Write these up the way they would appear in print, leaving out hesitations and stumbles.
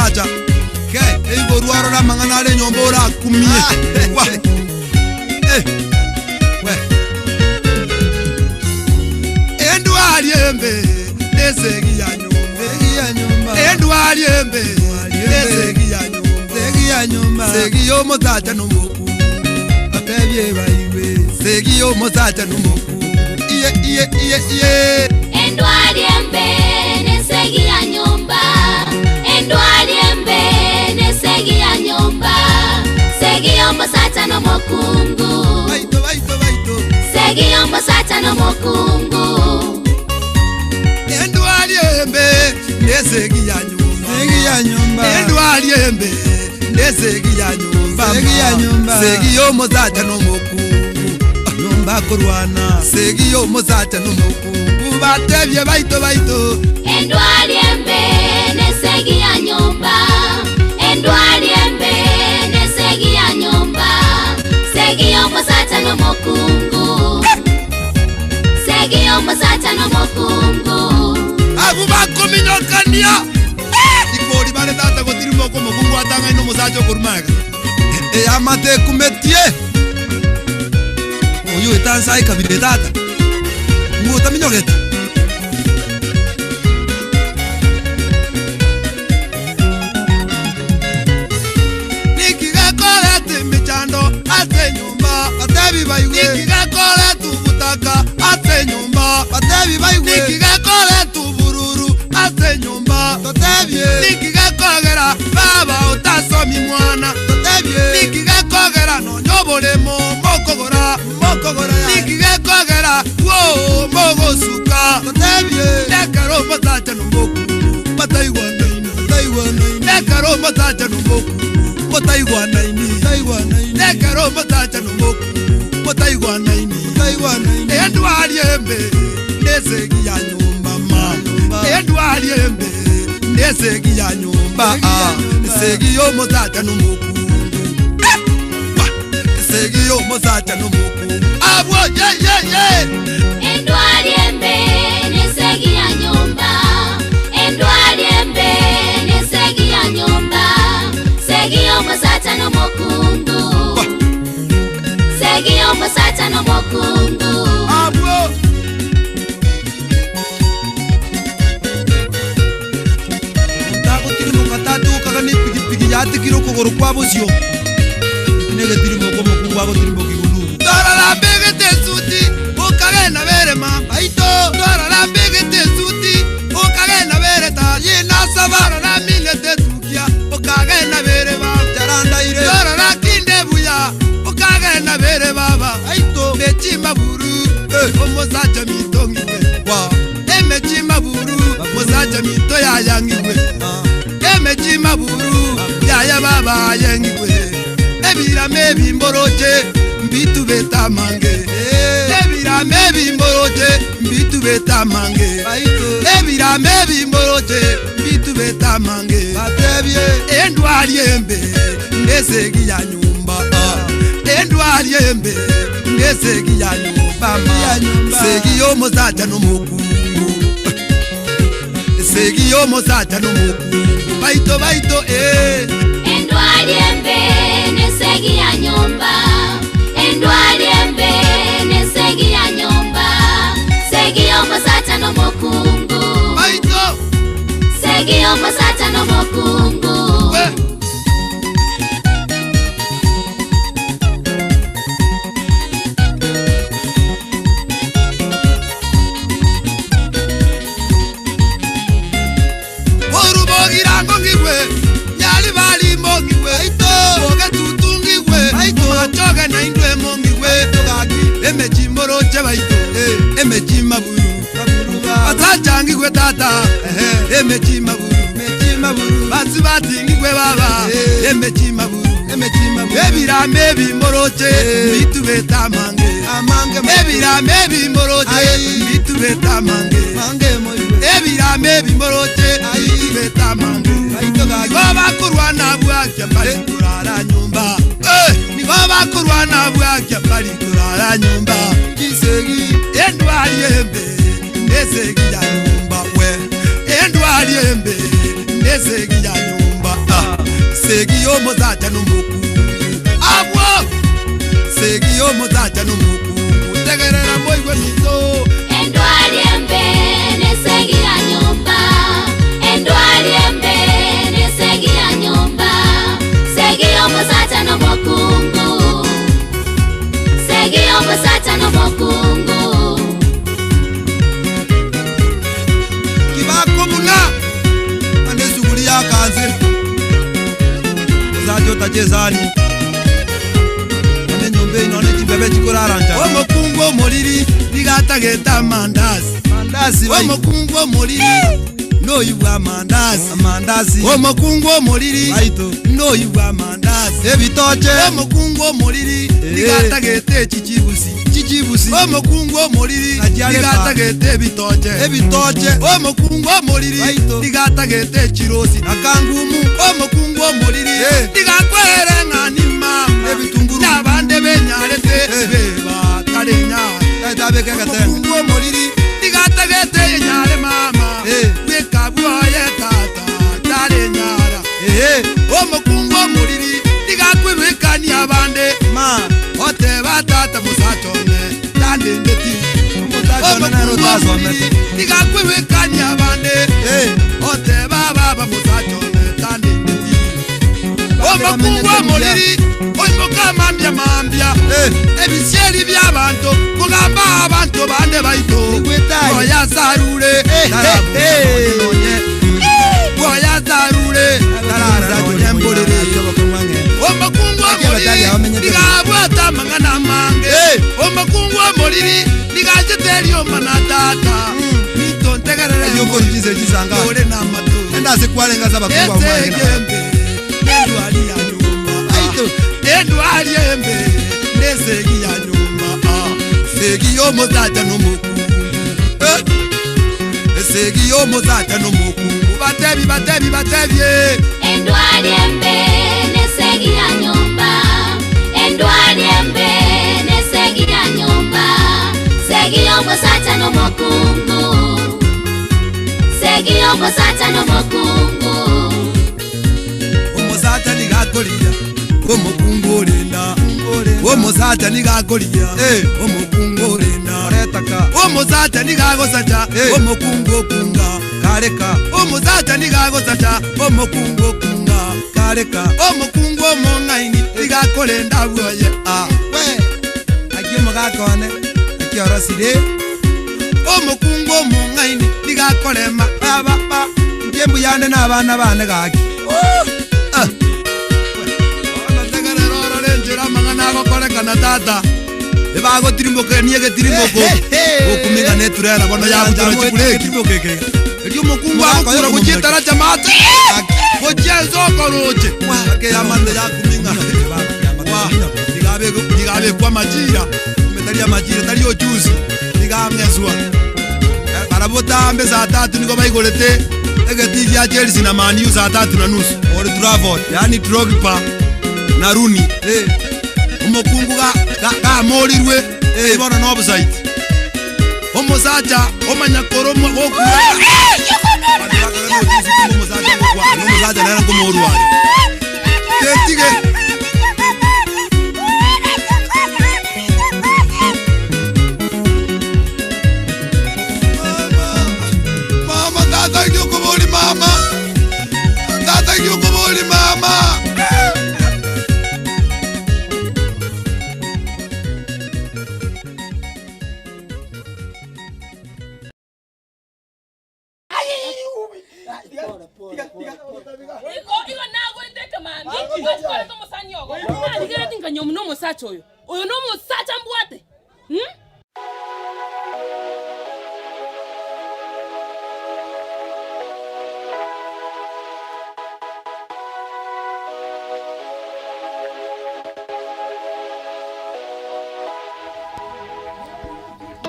omosacha. Ke, eigo rwarore amang'ana are enyomba orakumie. Wa. Eh. We. Endwari embe nesegi ya nyomba. Segi ya nyomba. Endwari embe nesegi ya nyomba. Segi ya nyomba. Segi y'omosacha n'omokungu. Batebie baiwe. Segi y'omosacha n'omokungu. Iye iye iye iye. Endwari embe nesegi ya nyomba. Endwari embe nesegi ya nyomba. Segi y'omosacha n'omokungu. Baito baito baito. Segi y'omosacha n'omokungu. Endwari embe nesegi ya nyomba. Segi ya nyomba. Endwari embe nesegi ya nyomba. Segi ya nyomba. Segi y'omosacha n'omokungu. Nyomba korwana. Segi y'omosacha n'omokungu. Batebie baito baito. Endwari embe nesegi ya nyomba. Endwari embe nesegi ya nyomba. Segi y'omosacha n'omokungu. Segi y'omosacha n'omokungu. Abu bakominyokania. Ikori bare tata gotirimoka omokungu atang'aine omosacha okorumaega. Eyamate ekumetie. Oyo etansa ekabire tata. Ng'o otaminyogete. Niki gekoreta emechando ase enyomba Batebi baiwe. Niki gekoreta obotaka ase enyomba Batebi baiwe. Niki gekoreta obororo ase enyomba Totebie. Niki gekogera baba otasomi mwana Totebie. Niki gekogera nonya oboremo mokogora Mokogora ya. Niki gekogera wo mogosuka Totebie. Nekero omosacha nomokungu bataigwanaini Bataigwanaini. Nekero omosacha nomokungu bataigwanaini Bataigwanaini. Nekero omosacha nomokungu bataigwanaini Bataigwanaini. Endwari embe nesegi ya nyomba ma Endwari embe nesegi ya nyomba Segi ya nyomba. Segi y'omosacha nomokungu Eh! Wa! Segi y'omosacha nomokungu Abwo ye ye ye Endwari embe nesegi ya nyomba. Endwari embe nesegi ya nyomba. Segi y'omosacha n'omokungu. Segi y'omosacha n'omokungu. Abwo Tagotirimoka tatukaga na epigipigi yatikire okogoro kwa bosio negetirimoka omokungu agotirimoka iguru Torora mbegete esuti okagenda berema baito torora mbegete esuti okagenda bereta yinasaba rora minete etukia okagenda bereba Charandaire. torora kinde buya okagenda bere baba Aito. mechi maburu omosacha mito ng'iwe Wa. emechi maburu omosacha mito yaya ng'iwe emechi maburu yaya baba yeng'iwe ebirama ebimboroche mbitubeta mange ebirama ebimboroche mbitubeta mange Baito. ebirama ebimboroche mbitubeta mange Batebie. endwari embe nesegi ya nyumba endwari embe nesegi ya nyumba ma Ya nyumba. segi y'omosacha n'omokungu segi y'omosacha n'omokungu baito baito eh. Endwari embe nesegi ya nyomba. Endwari embe nesegi ya nyomba. Segi y'omosacha n'omokungu. baito Segi y'omosacha n'omokungu. we. Orubogirango ngigwe yali balimo ngigwe ogetutu ngigwe machoge na indwemo ngigwe emechi mboroche baito emechi maburu basacha ngigwe tata emechi maburu Mechi maburu. basi batingigwe baba Eh. emechi maburu Emechi maburu. ebirama ebimboroche bitubeta amange Amange mo. ebirama ebimboroche Ai. bitubeta amange Mange moiwe. ebirama ebimboroche Ai. bitubeta amange Baito gaki. nigo bakorwana bwakia bari kurara nyumba Eh, nigo bakorwana bwakia bari kurara nyumba Kisegi. endwari embe nesegi ya nyumba we endwari embe nesegi ya nyumba. Segi y'omosacha nomokungu Abwo! Segi y'omosacha nomokungu Tegerera moigwe minto. Endwari embe nesegi ya nyomba, endwari embe nesegi ya nyomba, segi y'omosacha nomokungu, segi y'omosacha nomokungu. Kibakobuna ande esuguri yakanse osacha otache esani ande enyomba eye nonye chimbebe chikorara nchara. Omokungu omoriri nigo atagete amandasi. Mandasi bai. Omokungu omoriri noyio amandasi. Amandasi. Omokungu omoriri Baito. noyio amandasi. Ebitoche. Omokungu omoriri nigo atagete echichibusi. Chichibusi. Omokungu omoriri nigo atagete ebitoche. Ebitoche. Omokungu omoriri nigo atagete echirosi. Akangumu. Omokungu omoriri nigo akwere ng'a nimama. Ebitunguru. Nabande benyarete bebatarenyara. Omokungu omoriri nigo atagete enyare mama. Bweka bwoye tata tarenyara. Omokungu omoriri nigo akwebekania abande. Oteba tata mosacha one tandendeti. Omokungu omoriri nigo akwebekania abande. Oteba baba mosacha one tandendeti. Omokungu omoriri oimoka mambia mambia. Ebisieri bi'abanto kogamba abanto bande baito. Oyo asarure tarabuna nonye Oyo asarure tarara nonye mborere. Omokungu omoriri nigo abwate amang'ana amange. Omokungu omoriri nigo achete erioma na tata. Minto ntegerere ore namato. Esegi embe nendwari ya nyomba. Endwari embe nesegi ya nyomba. Segi y'omosacha nomokungu. Esegi y'omosacha nomokungu. Batebi batebi batebie. Endwari embe nesegi ya nyomba, endwari embe nesegi ya nyomba, segi y'omosacha nomokungu, segi y'omosacha nomokungu. Omosacha nigo akorigia omokungu orenda. Omosacha nigo akorigia omokungu orenda. Omosacha nigo agosacha omokungu okunga. Omosacha nigo agosacha omokungu okunga. Omokungu omong'aini nigo akorenda bwoye. Omokungu omong'aini nigo akorema. Bono tegerera orore enchera amang'ana agokorekana tata. Ebagotirimbokerania egetirimboko gokuming'a neturera bono yabutora chibureki. Erio omokungu agokura gochia etaracha maate gochia ense okoroche ake yamate yakuming'a nigo abekwa amachira tari amachira tari ochusi nigo ang'eswa. Barabwo botambe saa tatu nigo baigorete egetii gia Chelsea na Man U saa tatu na nusu. Old Trafford, yaani Drogba na Rooney. Omokungu gamorirwe bono nobusaiti. Omosacha omanya koromwa gokura. Omosacha nere nkomorware. Tetige. Mama, tata ngiokoboria mama. Tata ngiokoboria mama. Igo igo nagoete ekemambia, gwachikorete omosani ogo. Narigeretie nkanywa na omosacha oyo, oyo nomosacha mbwate, hmm?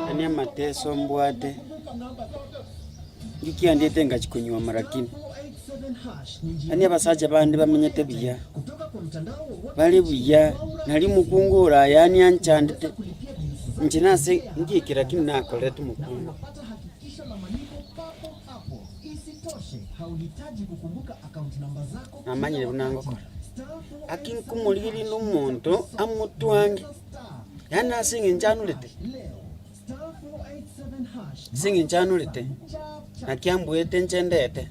Yaani amateso mbwate, ngikiandiete ngachia konyuoma lakini, yaani abasacha bande bamenyete buya, bare buya, nari omokungu ore aya yaani anchandete, inche nase ngike lakini nakorete omokungu. Namanyire buna ngokora. Aki nkomorigia rinde omonto amotwange, yaani ase eng'encho anurete, ase eng'encho anurete, naki ambuete inche ndete.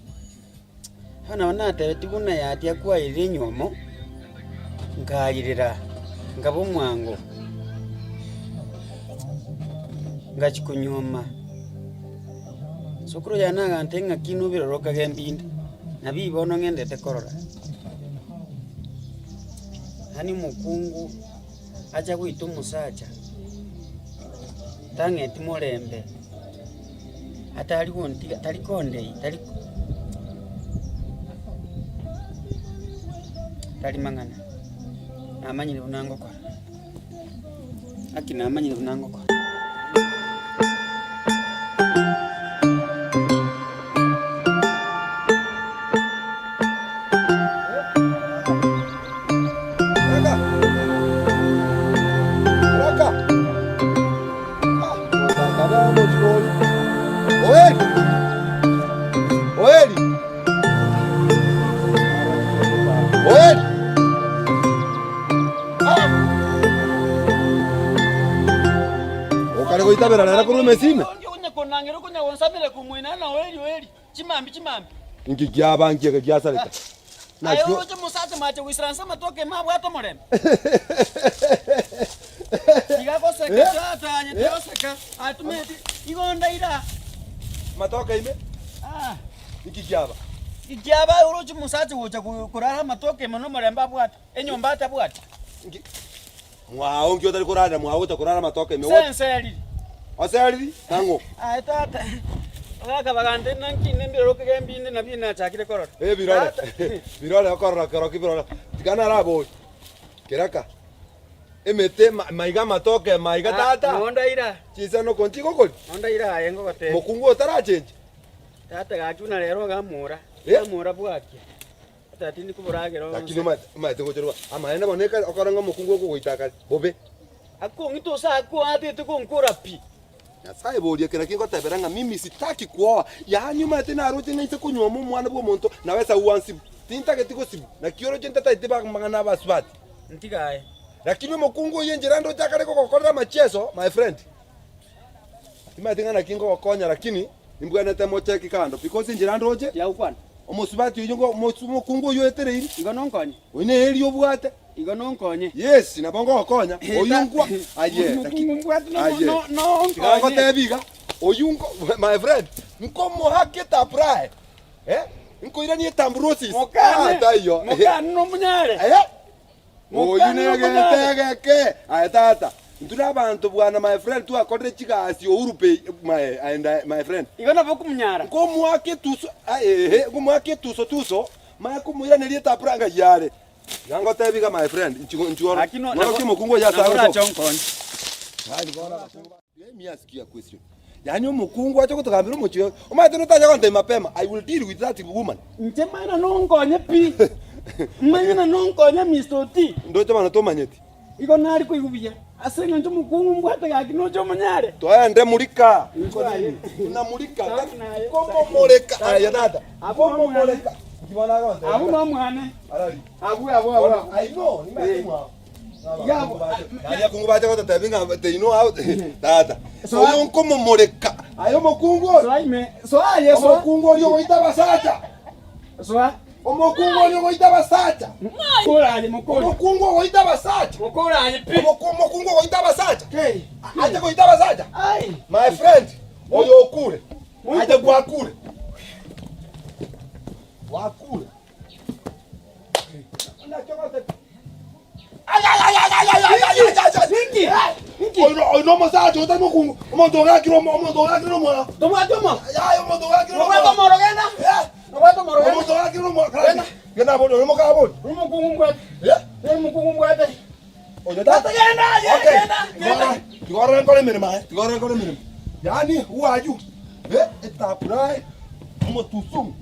Bono nabo natebetie buna yatia kwairire enywomo, nkairera, nkaba omwango, ngachia konyuoma. Sokoro yane agantebia ng'aki nobirore okagenda inde, nabio bono ng'endete korora. Yaani omokungu acha goita omosacha, tang'eti morembe, atari gontiga tari kondei tari tari mang'ana, namanyire buna ngokora, gaki namanyire buna ngokora. Okare goitabera rero korwa emesime? Inki kiaba nki eke giasareka? Aye Nakio oroche omosacha mache goisaransa amatoke ime abwate omorembe. Tiga goseka tata aye tiga goseka aye tomanyeti igo ndaira. Amatoke ime? Ah. Inki kiaba? Ekiaba aye oroche omosacha gocha korara amatoke ime nomorembe abwate, enyomba atabwati. Inki mwao nki otari korarera mwao gocha korara amatoke ime? Senseriri. Oseriri? Nang'o? Aye tata, ogakabaga nte naki inde mbirore okegembia inde nabio nachakire korora. Eh, birore. Tata. Birore okorora kero ki birore. Tiga naraborie. Keraka. Emete ma- maiga amatoke maiga tata. Noo ndaira, Chinsanoko nchigokori. noo ndaira aye ngogotebia. Mokungu otarachenche. Tata gaki buna rero ogamora, Eh. ogamora bwakia. Tata tindi koboragera onsi. Lakini omanyete omanyete gocherwa amaene bono ekare okore ng'a omokungu okogoita akare bobe. Akong'ita ose akoatete gonkora pi. Nyasae boria eke naki ngotebera ng'a mimi sitaki kuoa, yaani omanyete naroche ng'a inse konyuoma omwana bw'omonto nabo Esau ansibu. Tintageti gosibwa, naki oroche ntataeti amang'ana abasubati. Ntiga aye. Lakini omokungu oyio enchera ndoche akare gogokorera amachieso, my friend, timanyeti ng'a naki ngogokonya lakini nimbwenerete mocheki kando because enchera ndoche, Tiagokwana. omosubati oyio ngo omokungu oyio oetereiri, Igo nonkonye. oyio neri obwate. Igo nonkonye. Yes, nabo ngogokonya, oyio nkwa aye Omokungu mbwate no- aye. no- nonkonye. Tiga ngotebi iga, oyio nko my friend, nkomoake etapurae, eh, nkoiranie etambrosis, Mokane, ah taiyo. mokane nomonyare. Eh, oyio Mokane negete nomonyare. egeke, aye tata, intwe na abanto bwana my friend twakorire chigasi Uhuru pay my and my friend. Igo nabo okomonyara. Nkomoaka etuso, ah ehe, nkomoaka etuso tuso, manye komoiraneria etapura ng'ai are. Iga ngotebi iga my friend, inchi inchi oro. Lakini no- Noro ki omokungu oyo ase nabo agosoka. orache onkonye. Yaani bono abakungu ba- Let me ask you a question. Yaani omokungu ache gotogambera omochie oyo, omanyete notacha gontebia mapema, I will deal with that woman. Inche manya nonkonye pi. Manya nonkonye Mister Oti. Ndoche bono tomanyeti. Igo nare koigwa buya ase eng'encho omokungu mbwate gaki noche omonyare. Toende murika. Inche. Tunamurika. Naye. Komomoreka. Aye tata. Abwo Komomoreka. Inki bono agontebia? Abwo nomwane. Arari. Abwo abwo abwo. Bono, I know, nimanyete mwao. Iga abwo. Yaani akungu bache gototebi ng'a they know how tata. Oyo nkomomoreka. Aye omokungu oyo. Soa ime. Soa aye soa. Omokungu oria ogoita abasacha. Soa. Omokungu oria ogoita abasacha. Mokora aye mokore. Omokungu ogoita abasacha. Mokora aye pi. Omokungu ogoita abasacha. Kei. Ache goita abasacha. Ai. My friend, oyo okure. Ache gwakure. Gwakure. Oyo nomosacha otari mokungu, omonto ogakire omonto ogakire nomwana. Tobwate omo. Yaya omonto ogakire Nobwate nomwana. omoro genda. Nobwate omoro genda. Omonto ogakire nomwana. Genda abori, oyo mokabori. Omokungu mbwate. Omokungu mbwate. Oyo tata. Genda, Okay. genda, genda. Tiga orore nkore emeremo aye, tiga orore nkore emeremo. Yaani who are you? Eh, etapurae, omotusumu.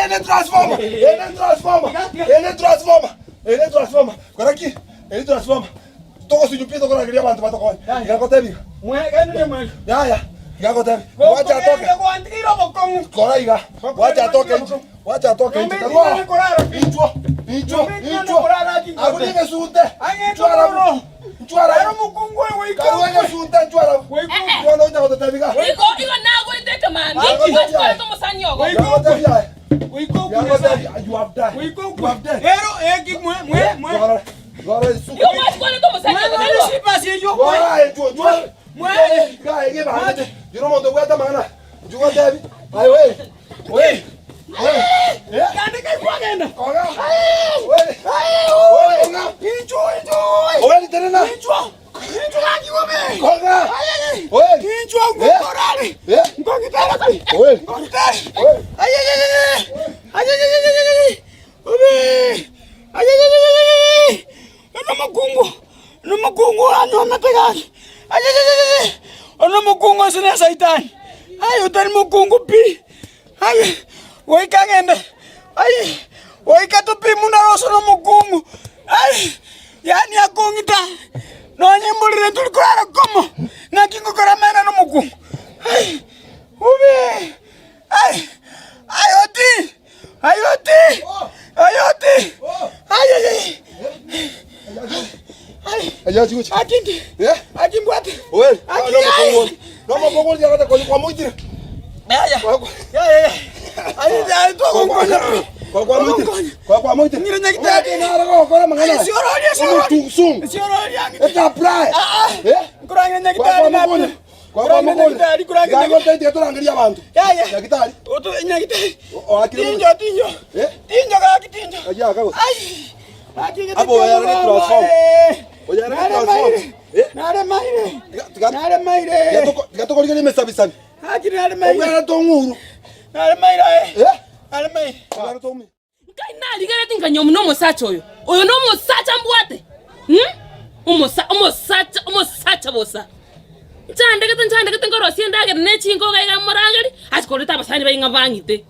Ene transformer, ene transformer, ene transformer, ene transformer. Kora ki? Ene transformer. Togosunywa pi tokorageria abanto batokonye. Iga ngotebi iga. Mwe, genda mwe. Yaya. Tiga agotebie. Wacha atoke. Gokogenda gwantigeire obokong'u. Kora iga. Wacha atoke inche. Wacha atoke inche. Nyomba Karua. etinane korara pi. Inchwo. Inchwo. Nyomba etinane Inchwo. korara aki Abwo ngote. negesunte. Ang'e Inchwo arabu. tororo. Inchwo arabu. Ero mokungu oyo goika Karua okwe. egesunte inchwo arabu. Goika Eh, eh. okwe. Bono ocha gototebia iga. Igo igo nagoete ekemambia, Goika igo okwe. chikorete omosani ogo. Goika okwe. Gotebia aye. Goika okwe Nyasaye. Gotebia, you have died. Goika You okwe. have died. Ero eki mwe mwe mwe. Gora. Gora isuka. Igo mwachikorete omosani Mwe ogo, mwe taibo? sipasi eyio okwe. Gora inchwo. Inchwo. Mwe. Iga ege bangete. Jiro omonto obwate amang'ana. Inchwo gotebi. Aye we. We. We. Eh. Kande kaikwagenda. Koga. We. We konga. Inchwo inchwo. Owe tenena. Inchwo. Inchwo gaki gome. Koga. We. Inchwo ngokorare. Eh. Ngongitara kuri. We. Ngongitara. We. Ay ay ay ay. Ay ay ay ay ay. Obe. Ay ay ay ay ay. Ono mokungu. Ono mokungu anyomete gaki. Ay ay ay ay ay. Ono mokungu ase ne saitani. Ay otari mokungu pi. Ay goika ng'ende. Ay goika topi muna roso no mokungu. Ay yaani akong'ita. Nonye mborire nturi korara komo. Naki ngokora amang'ana na omokungu. Ay obe. Ay ay oti. Ay oti. Ay oti. Ay ay ay. Ay. Aye chigochi. Akindi. Eh. Akimbwate. We. Aki- No mokongo. No mokongo ndiagata kwa kwa moitire. Yaya. Kwa kwa Yaya. Yaya. Ay ay twagonkonya pi. kwa kwa moitire. Kwa kwa moitire. Ng'ire nyagitari. Omwate nare gokora amang'ana. Ay, siororia, siororia. Omotusungu. Siororia. Eta apply. Ah, ah. Eh? Nkorang'ina Kwa nyagitari kwa napi. mokonye. Kwa kwa Nkorang'ina mokonye. nyagitari, nkorang'ina Ngango tete torangeria abanto. Yaya. Nyagitari. Oto nyagitari. O akire. Tinjo tinjo. Eh? Tinjo gaki tinjo. Aye akago. Ai. Aki gete Abo oyarare transform. Oyarare transform. Eh? Nare maire. Tiga tiga Nare maire. tiga tokorigeria emesabisabi. Aki nare maire. Obwera tong'uru. Nare maire. Eh? Nare maire. Obwera tong'uru. Nkai narigeretie nkanywa buna omosacha oyo, oyo nomosacha mbwate, hmm? Omosa omosacha omosacha bosa. Nchandegete nchandegete nkorosia endagera ne chinkoga iga morangeri, ase koreta abasani baye ng'a bang'ite.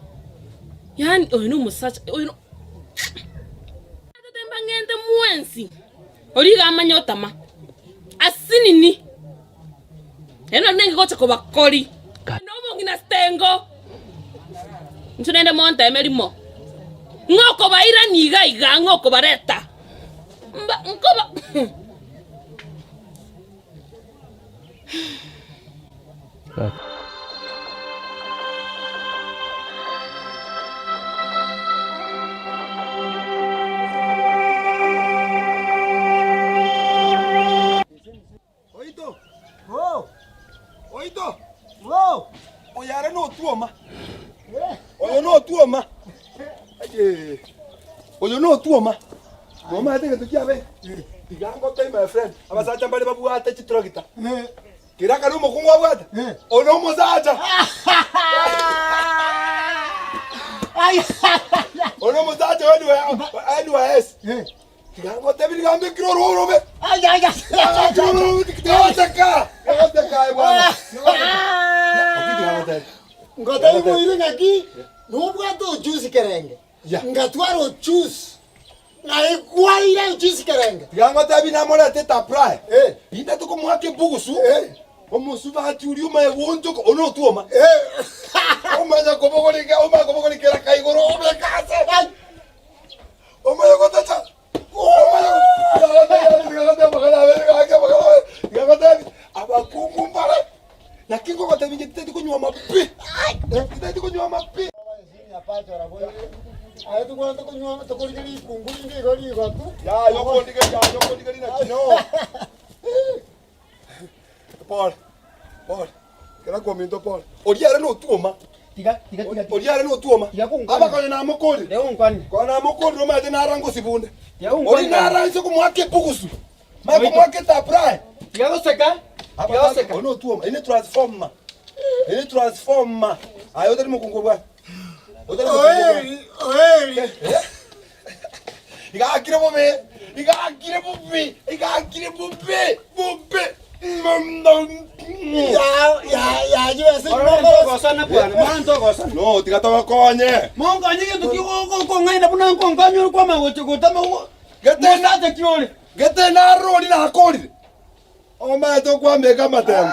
Yaani oyo nomosacha oyo no Tete mbang'ente mwensi, oria iga amanye otama, asinini, ere nari nenge gocha kobakori. Na omong'ina Stengo, inche naende monteme rimo, ng'a okobairania iga iga, ng'a okobareta, mba nkoba. Oito. Oh, Oito. oh. Oyo are notuoma. Oyo notuoma. Aye. Oyo notuoma. Nomanyete egento kiabe? Tiga ngotebi my friend, abasacha mbare babwate chitractor. Kera kare omokungu abwate, oyo nomosacha. Oyo nomosacha NYS. Tiga ngotebi niga mbekire orwo orobe. Tiga goteka aye bwana. Tiga goteka. Ngotebi boire ng'aki nobwate ojusi kerenge Yeah. ngatwara ojusi naye kwaire ojusi kerenge Tiga ngotebi namorete tapry. Eh. Inde tokomoaka ebugusu. Eh. Omosubati oria omaye goonchoka, one otwoma. Eh. Omanya kobogorika, omanya kobogorikera kaigoro, obeka ase. Ai. Omanya gotacha. Omanya abakungu mbare. Naki ngogotebi inche titeti konywa pi. Titeti konywa pi. Aye tokwana tokonywa tokorigeria rikungu rinde igo rigotu. Ya yokondigeria, yokondigeria naki no. Pole. Pole. Kera kwaminto pole. Oria ere notuoma. Tiga tiga tiga. Oria ere notuoma. Tiga konkwana. Aba konya namokori. Tiga konkwana. Konya namokori omanyete nara ngosibunde. Tiga konkwana. Ori nara inse komoaka ebugusu. Maya komoaka etaprai. Tiga goseka. Tiga goseka. Ori notuoma. Ere transformer. Ere transformer. Aye otari mokungu obwate. Otari mokungu obwate. Oeri, oeri. Iga akire bobe. Iga akire bobe. Iga akire bobe. Bobe. Ya, ya, ya, yo ase Oro ntogosana bwana, mara ntogosana. No, tiga togokonye. Monkonye gento ki gokong'aina buna nkonkonye ore kwama gocha gotama Gete mosacha ki ore. Gete narori nakorire. Omanyete okwambeka amatemo.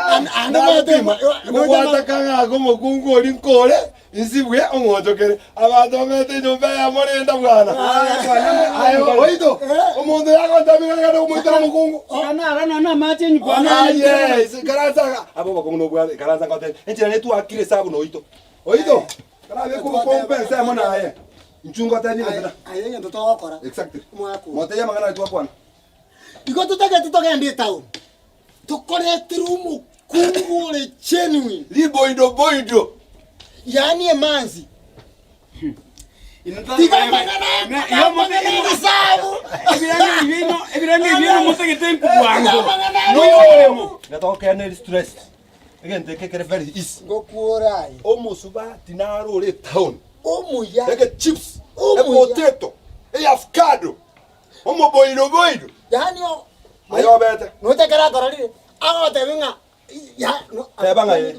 Nagopima, ngobwata kang'aka omokungu oria nkore, insibwe ong'onchokere. Abanto bamenyete enyomba eyemo renda bwana. Aye oito, omonto oyo agontebia ng'a genda omoitere omokungu. Aye, ikaransa iga. Abe obokong'u nobwate, ikaransa ngotebie, enchera netwakire esabu noito. Oito, karabeke obokombe ensemo naye, inchuo ngotebie gose na. Aye egento togokora. Exactly. Omwaka oyo. Motebie amang'ana aria twakwana. Igo totagete togende etaoni, tokoretere omokungu ore genuine. Riboidoboido. Yaani emanzi. Tiga amang'ana amang'ana ebisabu. Ebiranga ebi motagete nkubwango. No! Natokeaneri stress. Egento eke kere very easy. Ngokuora aye. Omosubati naro ore etown. Omuya. Ege chips, Omuya. epotato, eavocado. Omoboiroboiro. Yaani o- Aye obete. Noche ekero akororire, agotebi ng'a ya no- Teba ng'a ee.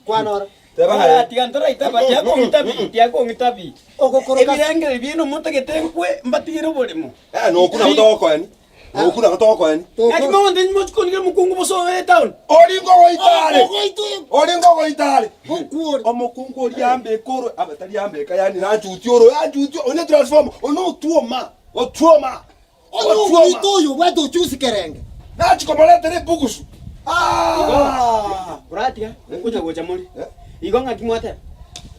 Kwana oro. Teba ng'a ee. Tiga ntoraitaba, tiakong'itabi, tiakong'itabi. Ogokoroka Ebirengererio biaino motagete nkwe, mbatigere oboremo. Eh, nokwo nabo togokoeni. Nokwo nabo togokoeni. Naki mogonte mochie konigira omokungu bosa obe etown. Ori ngogoita are. Ogoita oyo. Ori ngogoita are. Gokuore. Omokungu oria ambeka oro, abe tari ambeka yaani nanchutie oro, yanchutie, oyo ne transformer, oyo notwoma. Otwoma! Onye Otwoma! omoito oyo obwate ochusi kerenge. Nachia komoretera ebugusu. Igo, Ah! Oratiga, ngocha gocha more. Eh? Igo ng'aki mwateba?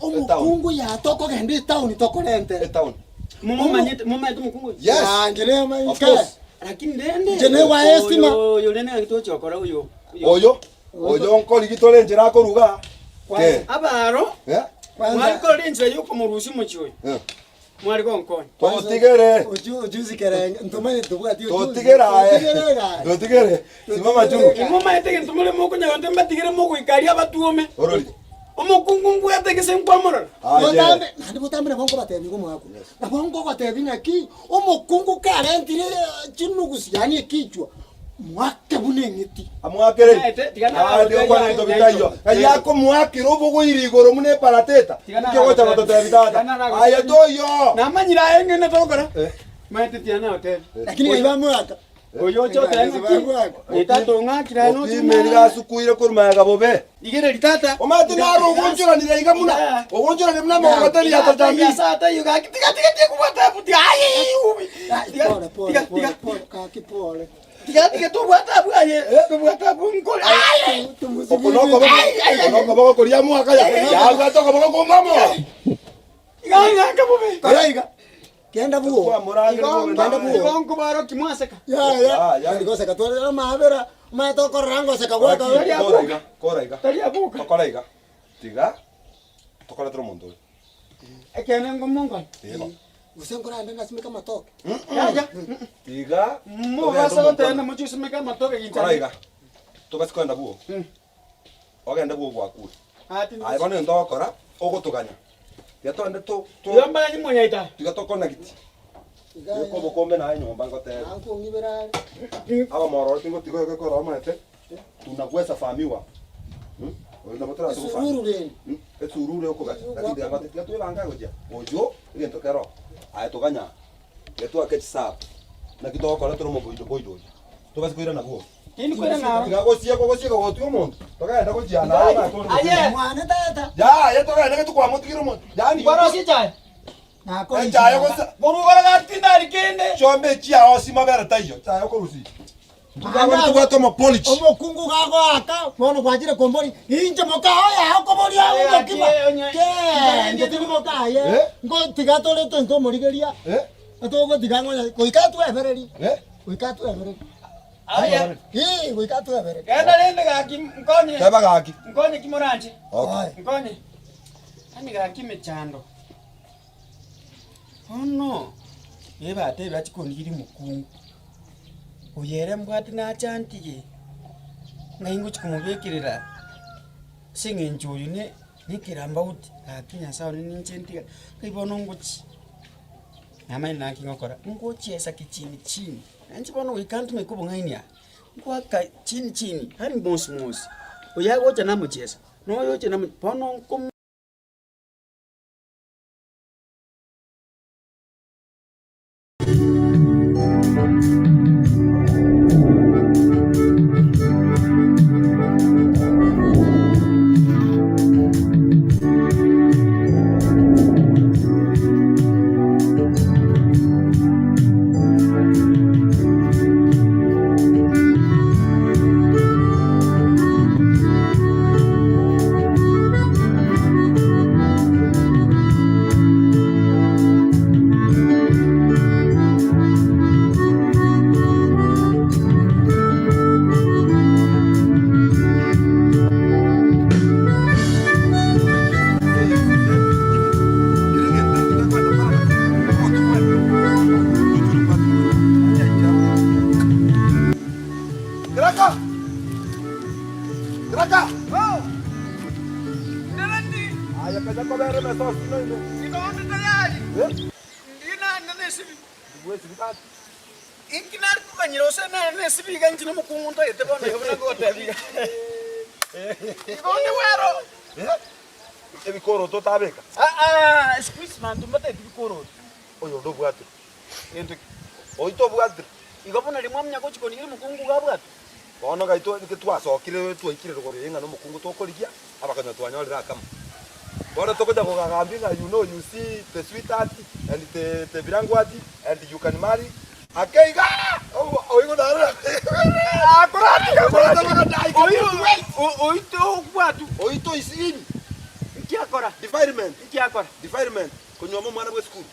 Omokungu ya tokogenda etaoni tokorentere. Etown. Momomanyete, momanyete omokungu oyo? Yes. Ah, inche nemanyete. Of course. Lakini rende, Inche negwa estima. oyo oyo rende ng'aki togochia gokora oyo. Oyo. Oyo, oyo nkorigi tore enchera akoruga. Ke. Abaro, Eh? Kwanza- mwari korora enchera yokomorusia omochie oyo. Eh. Mware gonkonya. Totigere. Ochusi kerenge, ntomanyete tobwati ochusi. Totigere aye. Totigere gaki. Totigere. Simama chungu. Inwe omanyete egento more mokonyara gonte mbatigere mogoika aria abatuome. Orori. Omokungu mbwate gese nkwamorora. Aye. Botambe, naende botambe nabo nkobatebia iga omwaka oyo. Nabo nkogotebi ng'aki, omokungu karentire chinugusi yaani ekichwa, mwake buna eng'iti. Amwakere. Naete, tiga na- Abande okwana ebinto bitaiyo. Ng'ai akomoakera obogoiri igoro buna eparateta. Tiga na- Inki ogocha gototebia tata? Tiga na- Aye toiyo. Namanyire aye ng'ina togokora. Eh. Maete tiga nagotebi. Lakini ng'ai bamwaka. Oyo oche otebe ng'aki? Tata ong'akire aye noche Opime nigo asukuire korwa magega bobe. Rigereria tata. Omanyete naro ogonchoranire iga buna ogonchoranire buna amagogoteri ya tata Tiga tata iyo gaki tiga tiga tiga kubwata abu tiga aye ubi. Tiga Pole, pole, tiga pole, tiga pole, kaki pole. tiga tiga tobwata abu aye tobwata abu nkore aye. Oko nokoboko oko nokoboko koria mwaka ya yabwate okoboko komamo. Iga ng'aka bobe. Kora iga. Genda buo. Kwamorangire bobe Genda naye. buo. Igo nkobaro kimwaseka. Ya ya. Ah, ya. Goseka tware amabera. Omanyete okorora ngoseka gwaka. Tari Kora iga, kora iga. Tari abuka. Tokora iga. Tiga tokoretera omonto oyo. Ekeene ngomonkore. Igo. Gose nkorande nasimeke amatoke. Yaya. Tiga Mobasa goteba mochie osimeke amatoke gincha. Kora iga. Tobasi kogenda buo. Ogende buo gwakure. Aye bono egento ogokora, ogotoganya. Tiga togende to to Igo mbaganyi monyaita. tiga tokonagiti. Beka obokombe naye nyomba ngotebe. Ankong'ibera are. Abamororo tingotiga oyoka ekero omanyete tunagwesa famiwa. Oyo nabo torase gofamia. Esururu rende. Esururu ekogacha. Lakini tiga ngote tiga twebange gochia. Oyio egento kero. Aye toganya. Tiga twake chisabu. Naki togokora tore omoboido boido oyo. Tobase koirana bwogo. Tindi koirana aro. Tiga gosieka gosieka gotiga omonto. Togenda gochia naye natore Aye. gosieka. Mwane tata. Yaya togenda gete kwamotigire omonto. Yaani Kwarosia echae. Nakori. Echae gose Korwa gati tindari kende. chombe chiao simabere taiyo. Chaye okorusia. Anda- Tobwate omopolish. Omokungu gagoaka bono gwachire kombori inche moka oye akoboria Aye, omokima gaki, onye- kee inche tindi mokaye Eh? ngo tiga tore tente omorigeria Eh? togotiga ng'onya goika twebereri Eh? goika twebereri Aye. Ii, goika twebereri Genda rende gaki nkonye. Teba gaki. Nkonye ki moranche. Okay. Nkonye. Yaani gaki emechando. Bono, ebatebia achie kondigeria omokungu, oyo ere mbwate nache antige, ng'ai ngochia komobekerera ase eng'encho oyo ne nekerambauti, gaki nyasaye one ninche ntiga, ng'ai bono ngochia, namanyete naki ngokora, ngochiesa kichini chini, nainche bono goika ntumeke obong'aini aa, ngoaka chini chini, yaani mosi mosi, oyo agocha namochiesa, na oyo ocha namo bono nko. osino ime. Igo onde tayari. Eh? Ndi nande nesibi. Ndibwesibi gaki. Inki nare komanyera gose nare nesibi iga inche nomokungu ntagete bono iga buna ngogotebia iga. Igo onde bwero. Eh? Ebikoroto otabeka? Aa, siku hizi banto mbatageti bikoroto. Oyo onde obwatire. Gento ki? Oito obwatire. Igo buna riria mwamanya gochia konigira omokungu iga abwatwe. Bono gaito nki twasokire twaikire rogoro eye ng'a nomokungu tokorigia, abakonywa twanyorire akamo. Bono togocha kogagambia ng'a you know you see the sweetheart and the the birangwati and you can marry ake iga oigo naro Oito obwatwe. Oito is in. Nki akora? Defilement. Nki akora? Defilement. Konyuoma omwana bwe esukuru.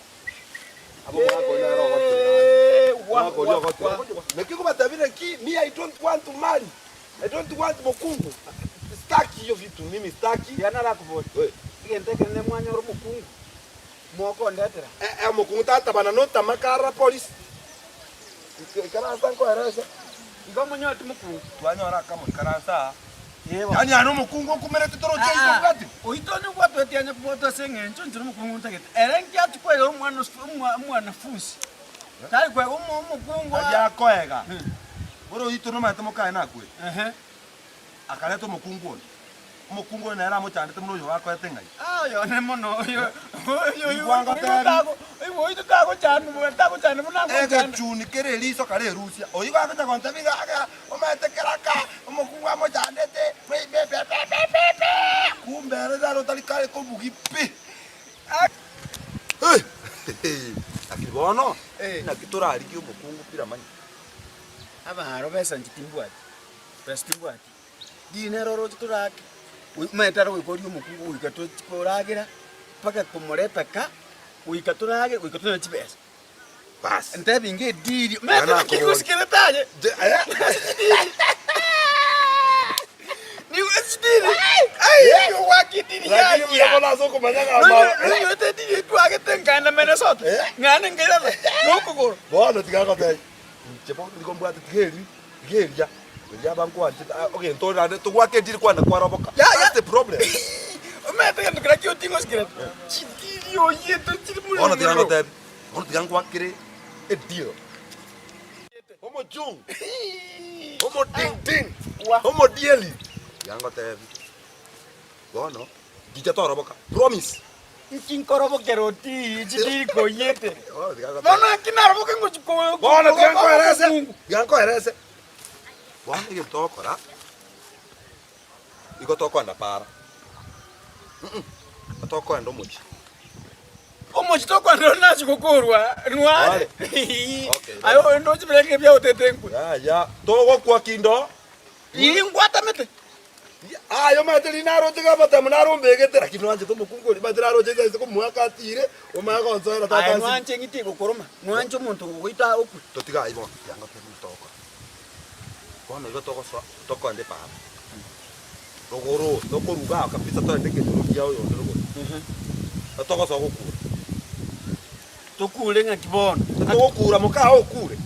Abo omwaka oria naro ogotira. Omwaka oria ogotira. Naki ngobatebire ki, me I don't want to marry. I don't want mokungu. Sitaki hiyo vitu, mimi sitaki. Tiga narakoborie, Eh. egento ekenene mwanyora omokungu, mokondetera. Eh, eh, omokungu tatabana notama kara polisi. Ikaransa nkoerese. Igo monyoreti mokungu. Twanyora akamo ikaransa aa. Ee bono. Yaani aye nomokungu okumerete toroche oito obwati. Oito onye obwatweti anya kobwatwa ase eng'encho inche nomokungu ntagete. Ere nki achia kwegera omwana os- omwa- omwanafunsi? Tari kwega omo- omokungu Aria akoega. Bore oito nomanyete mokaye nakwete. Ehe. Akareta omokungu onde. Omokungu oyo nere amochandete buna oyo bakoete ng'ai. Ah, oyo one mono, oyo oyo oyo Igwa ngotebi. tago oyo tagochanu tagochanu buna agochanda. Egechuni kere eriso karerusia. Oyio gagocha gontebia iga iga omanyete keraka omokungu amochandete be be be be be be be kumbe ere naro otari kare kobugi pi. Lakini bono naki torarigie omokungu pi ramanya. Abaro besa inche timbwati, besa timbwati. Riina ere oroche torake, omanyete are goika oria omokungu goika tochi koragera, mpaka komoreta ka, goika toragere goika tonyore chibesa. Bas. Ntebi inga ediri, omanyete Bana naki akobori. gosikerete aye. Je- eh? Nigo chidiri, ai, ogwaka ediri Lakini buya yaria. bono ase okomanya ng'a ama- Nonyorete ediri etwagete nkaenda Minnesota, Eh? ng'ane nkairana, nokogoro. Bono tiga ngotebie, inche bono nigo mbwate tiga eri, tiga eria, eria aba nkwanchete, ah, ogento ore naende togwaka ediri kwane kwaroboka. Ya, ya. That's the problem. Omanyete egento keria kioting'osikerete, chidiri oyete chiri Bono tiga morero. ngotebie, bono tiga ngwakere edeal. Omochungu, omodingding, omodieli. Tiga ngotebie, bono nchicha toroboka, promise. Inki nkorobokera otii chidiri koyete? Bono tiga ngotebie. Bono naki naroboke ngochi ko- Bono tiga ko- nkoerese, omokungu. tiga nkoerese. Bono egento togokora, igo tokoenda para, mm tokoenda omochie. Omochie tokoenda ore nase gokorwa nware. Okay. Aye oyo ndoche birenge biaotete nkwe. Yaya, togokwa kindo. Ii ngwatamete. Aye omanyete riria naroche iga amatemo narombegete, lakini nwanchete omokungu oria, omanyete naroche inse ase komoaka atire, omanye gonsoera tata Aye ase. nwanche eng'iti egokoroma, nwanche omonto ogogoita okwe. Totiga ayio bono, tiga ngotebie buna togokora. Bono igo togosoa, tokoenda epaara, rogoro, tokoruga aa kabisa toende ekenyoro kia oyonde rogoro, togosoa gokura. Tokure ng'aki bono? Togokura mokaa okure.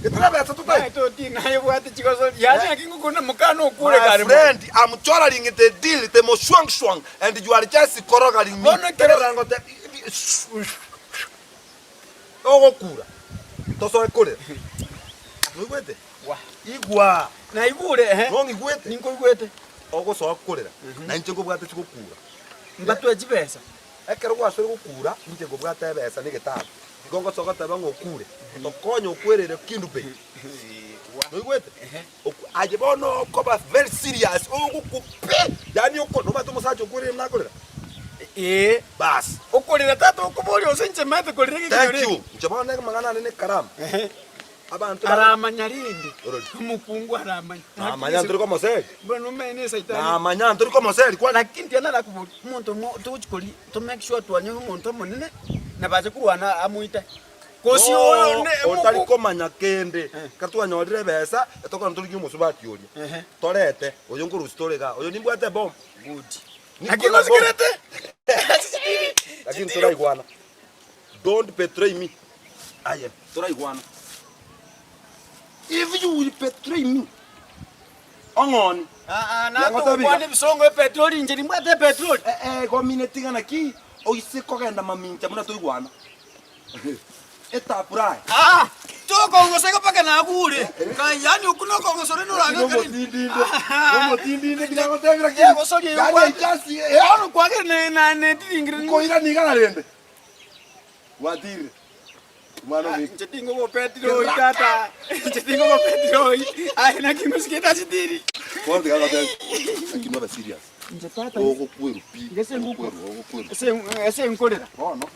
Getera besa totai. Naye toti naye obwate chigosori. Yaani naki ngokuna mokaa nokure My kare mono. friend, I'm chorering the deal, the moshuang shuang, and you are just korogaring me. Bono ekero- Tegerera ngote- Ogokura. Tosoe korera. Noigwete? Wa. Igwa. Naigure ehe. Nong'igwete? Ninkoigwete. Ogosoa korera. Na inche nkobwate chigokura. Mbatwe chibesa. Ekero gwasoire gokura, inche nkobwata ebesa na egetabu, igo ngosoa goteba ng'a okure, tokonye okwerere Kendu Bay. Noigwete? Oku- Aye bono okoba very serious, ogokwa pi, yaani oko nomanyete omosacha okwerire buna akorera? Ee. Baas. Okorera tata okoboria gose inche maete korera egekio Thank rende. you. Inche bono amang'ana ane na ekaramu. Abanto ba- Aramanya rende. Orori. Omokungu aramanya. Namanya ntori komoseri. Bono omanye ne esaitani. Namanya ntori komoseri kwani. Lakini tiga narakoboria, omonto mo togochi koria to make sure twanyora omonto omonene, nabache korwana amoite. Gose oyo ne Otari omokungu. komanya kende, ekero twanyorire ebesa, etokona torigie omosubati oria, Ehe. torete, oyo nkorusia tore igaa, oyo nimbwate ebomu. Good. Niko Lakini na bomu. osikerete? Lakini toraigwana. Don't betray me. Aye, toraigwana. If you will betray me. Ong'oni. Aa, Yang'otebi iga. natokwana ebisongo epetroli inche nimbwate epetroli. Eh, eh, igo omineti ng'a naki oise kogenda mamincha buna toigwana. Etapura aye. Aa, tokongosa iga mpaka nagure. Kai, yaani okwo nokongosora rende Lakini oragekere. omotindinde, omotindinde tinagotebia lakini. Egosoria eyo Yaani kwa- echasi, eh, Bono kwagere ne- na- netiringire. nkoirania igana rende. Gwatirire. Omwana Ah, omika. Inche tingogopetiroi tata. Inche tingogopetiroi. Aye naki ngosikete ase tiri. Bono tiga ngotebie, lakini obe serious. Inche tata Ogokwerwa pi. Gese ngokwa. Ogokwerwa, ogokwerwa. ase ase nkorera. Bono.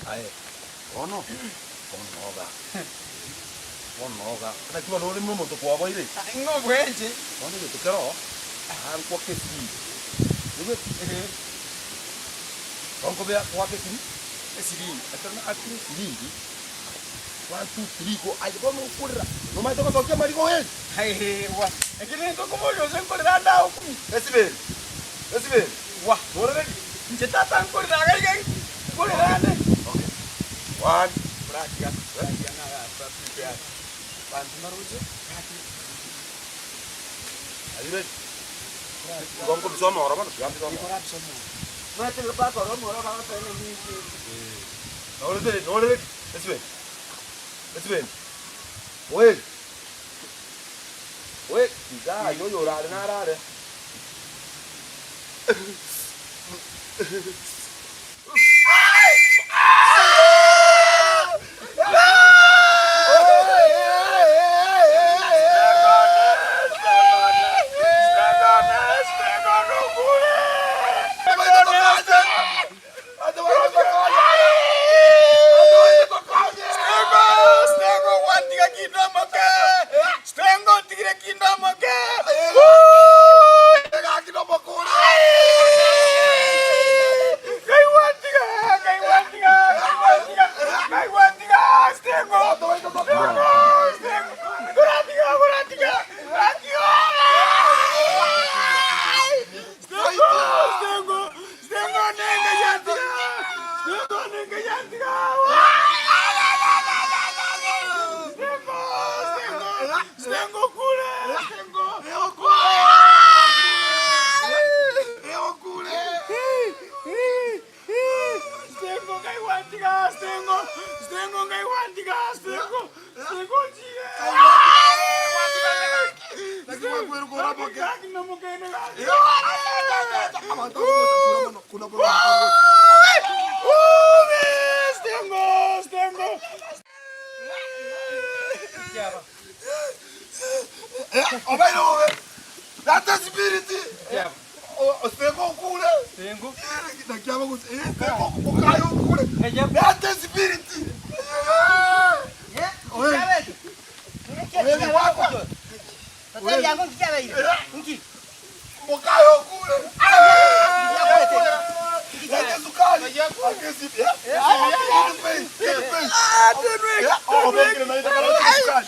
Aye, bono, bono noga, bono noga. Naki bono ore omonto kwaboire? Ng'o bwenche? Bono egento kero oo, nkwake esiri. Oigwete? Bono nkobea kwake esiri, esiringi, ekero naakire esiringi, one two three go, aye bono okorera, nomanyete gosokia amariga oeri? Ewa, ekero nento okoboria gose nkorera ande agokumi. Esiberi, esiberi, Wa, nore ready? inche tata nkorera iga iga nkorera ande. Okay, one. Oratiga, oratiga na prepare. Banto mbaroche, gaki. Are you ready? Igo nkobisa omoro bono, tiga mbise omoro. Igo orabise omoro. Omanyete mpaka ore omoro bagoteba ng'a ninki. Nore ready, nore ready? Esiberi, esiberi, oeri. Oeri, tiga aye oyorare narare. Obeire bobe. That spirit. Osengo okure. Naki abaguse. Sengo okayo okure. That spirit. Mokayo okure. Lete sukari. Akesi. Oh, obekire na itakala sukari.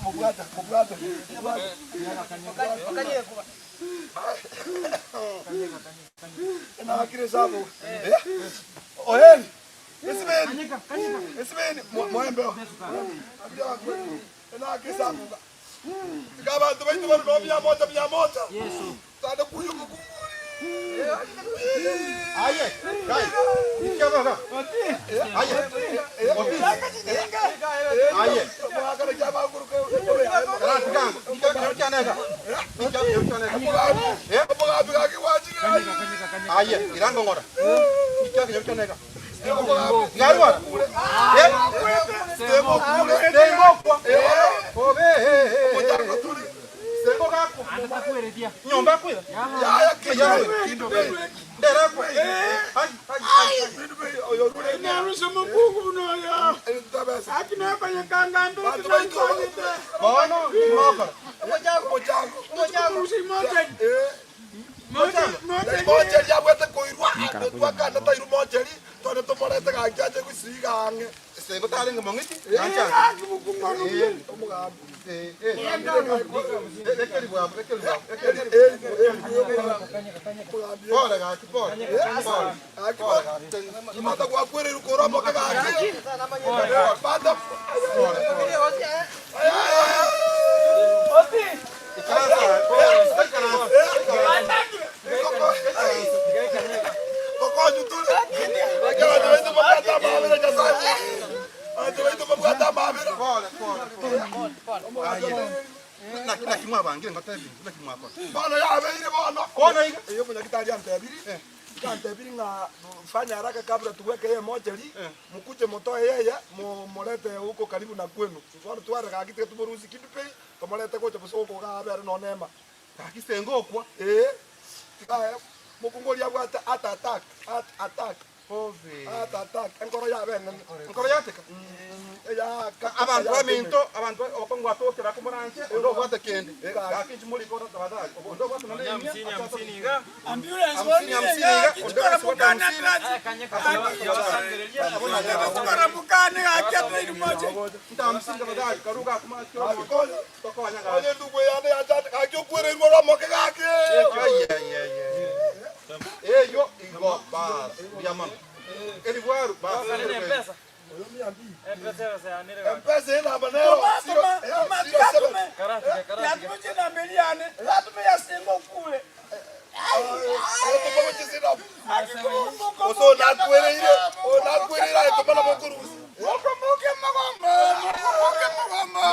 Mobwate, mobwate, mobwate. Enakire esabu. Oeri, esibeni, esibeni, moembe oo. Enakire esabu. Tiga abanto baito bare noo mia moja mia moja. Tande kuya omokungu Aye, kai, ikiabaga. Aye, oti. Aye. Aye, irango ngora. Garwa. Nyomba kwira. Ndera Naruse mukungu bunoyo. Akinakonyekanga Bono, mokora. Mocheri abwate koirwa twakana tairu mocheri tware tomorete gaki ache gosiga ang'e Sengo tarenge mong'iti. Pole gaki, pole. Pole. Mata gwakwereirwe korwa moke gaki bata okonyu tore abanto baito babwate amabera Nyasaye abanto baito babwate amabera Pole, pole, pole. Aye. Naki naki mwabangire ngotebi, naki mwakora. Bono yabeire bono. Bono iga. Eyo omonyagitari antebiri, antebiri ng'a fanya haraka kabla tuweke yeye mochari, mukuje motoe yeye, mo- morete huko karibu na kwenu. Bono tware gaki tiga tumorusie Kidipei, tomorete gocha bosongo iga abere nonye ema. Gaki sengo okwa. Ee, tiga mokungu oria abwate heart attack, heart attack, Obe. heart attack, enkoro yabe enene. Nkoro yateka. Eyaka. Abantu baminto, abantu okongwatokera komoranche, ondo obwate kende. Gaki inche muri kora tafadhali. Ondo obwate nonye emia. Ambulance Hamsini, hamsini iga. Ondo Chikora obwate mukana hamsini. Chikora mukana gaki moja. Nta hamsini tafadhali. Karuga kuma Konya. tokonya gaki. Onye ndugu yane yachate gaki okwereirwe romoke gaki. Ay, ay, ay, ay. Eyo igo bas. Diamond. Elibwaru bas. Mpesa enamba nero. Toma, toma, tatume. Yatume china mbili yane. Yatume ya singo kule. Oso nakwereire, onakwereire aye tomana mokorusia. Mukumbuke magomba, mukumbuke magomba.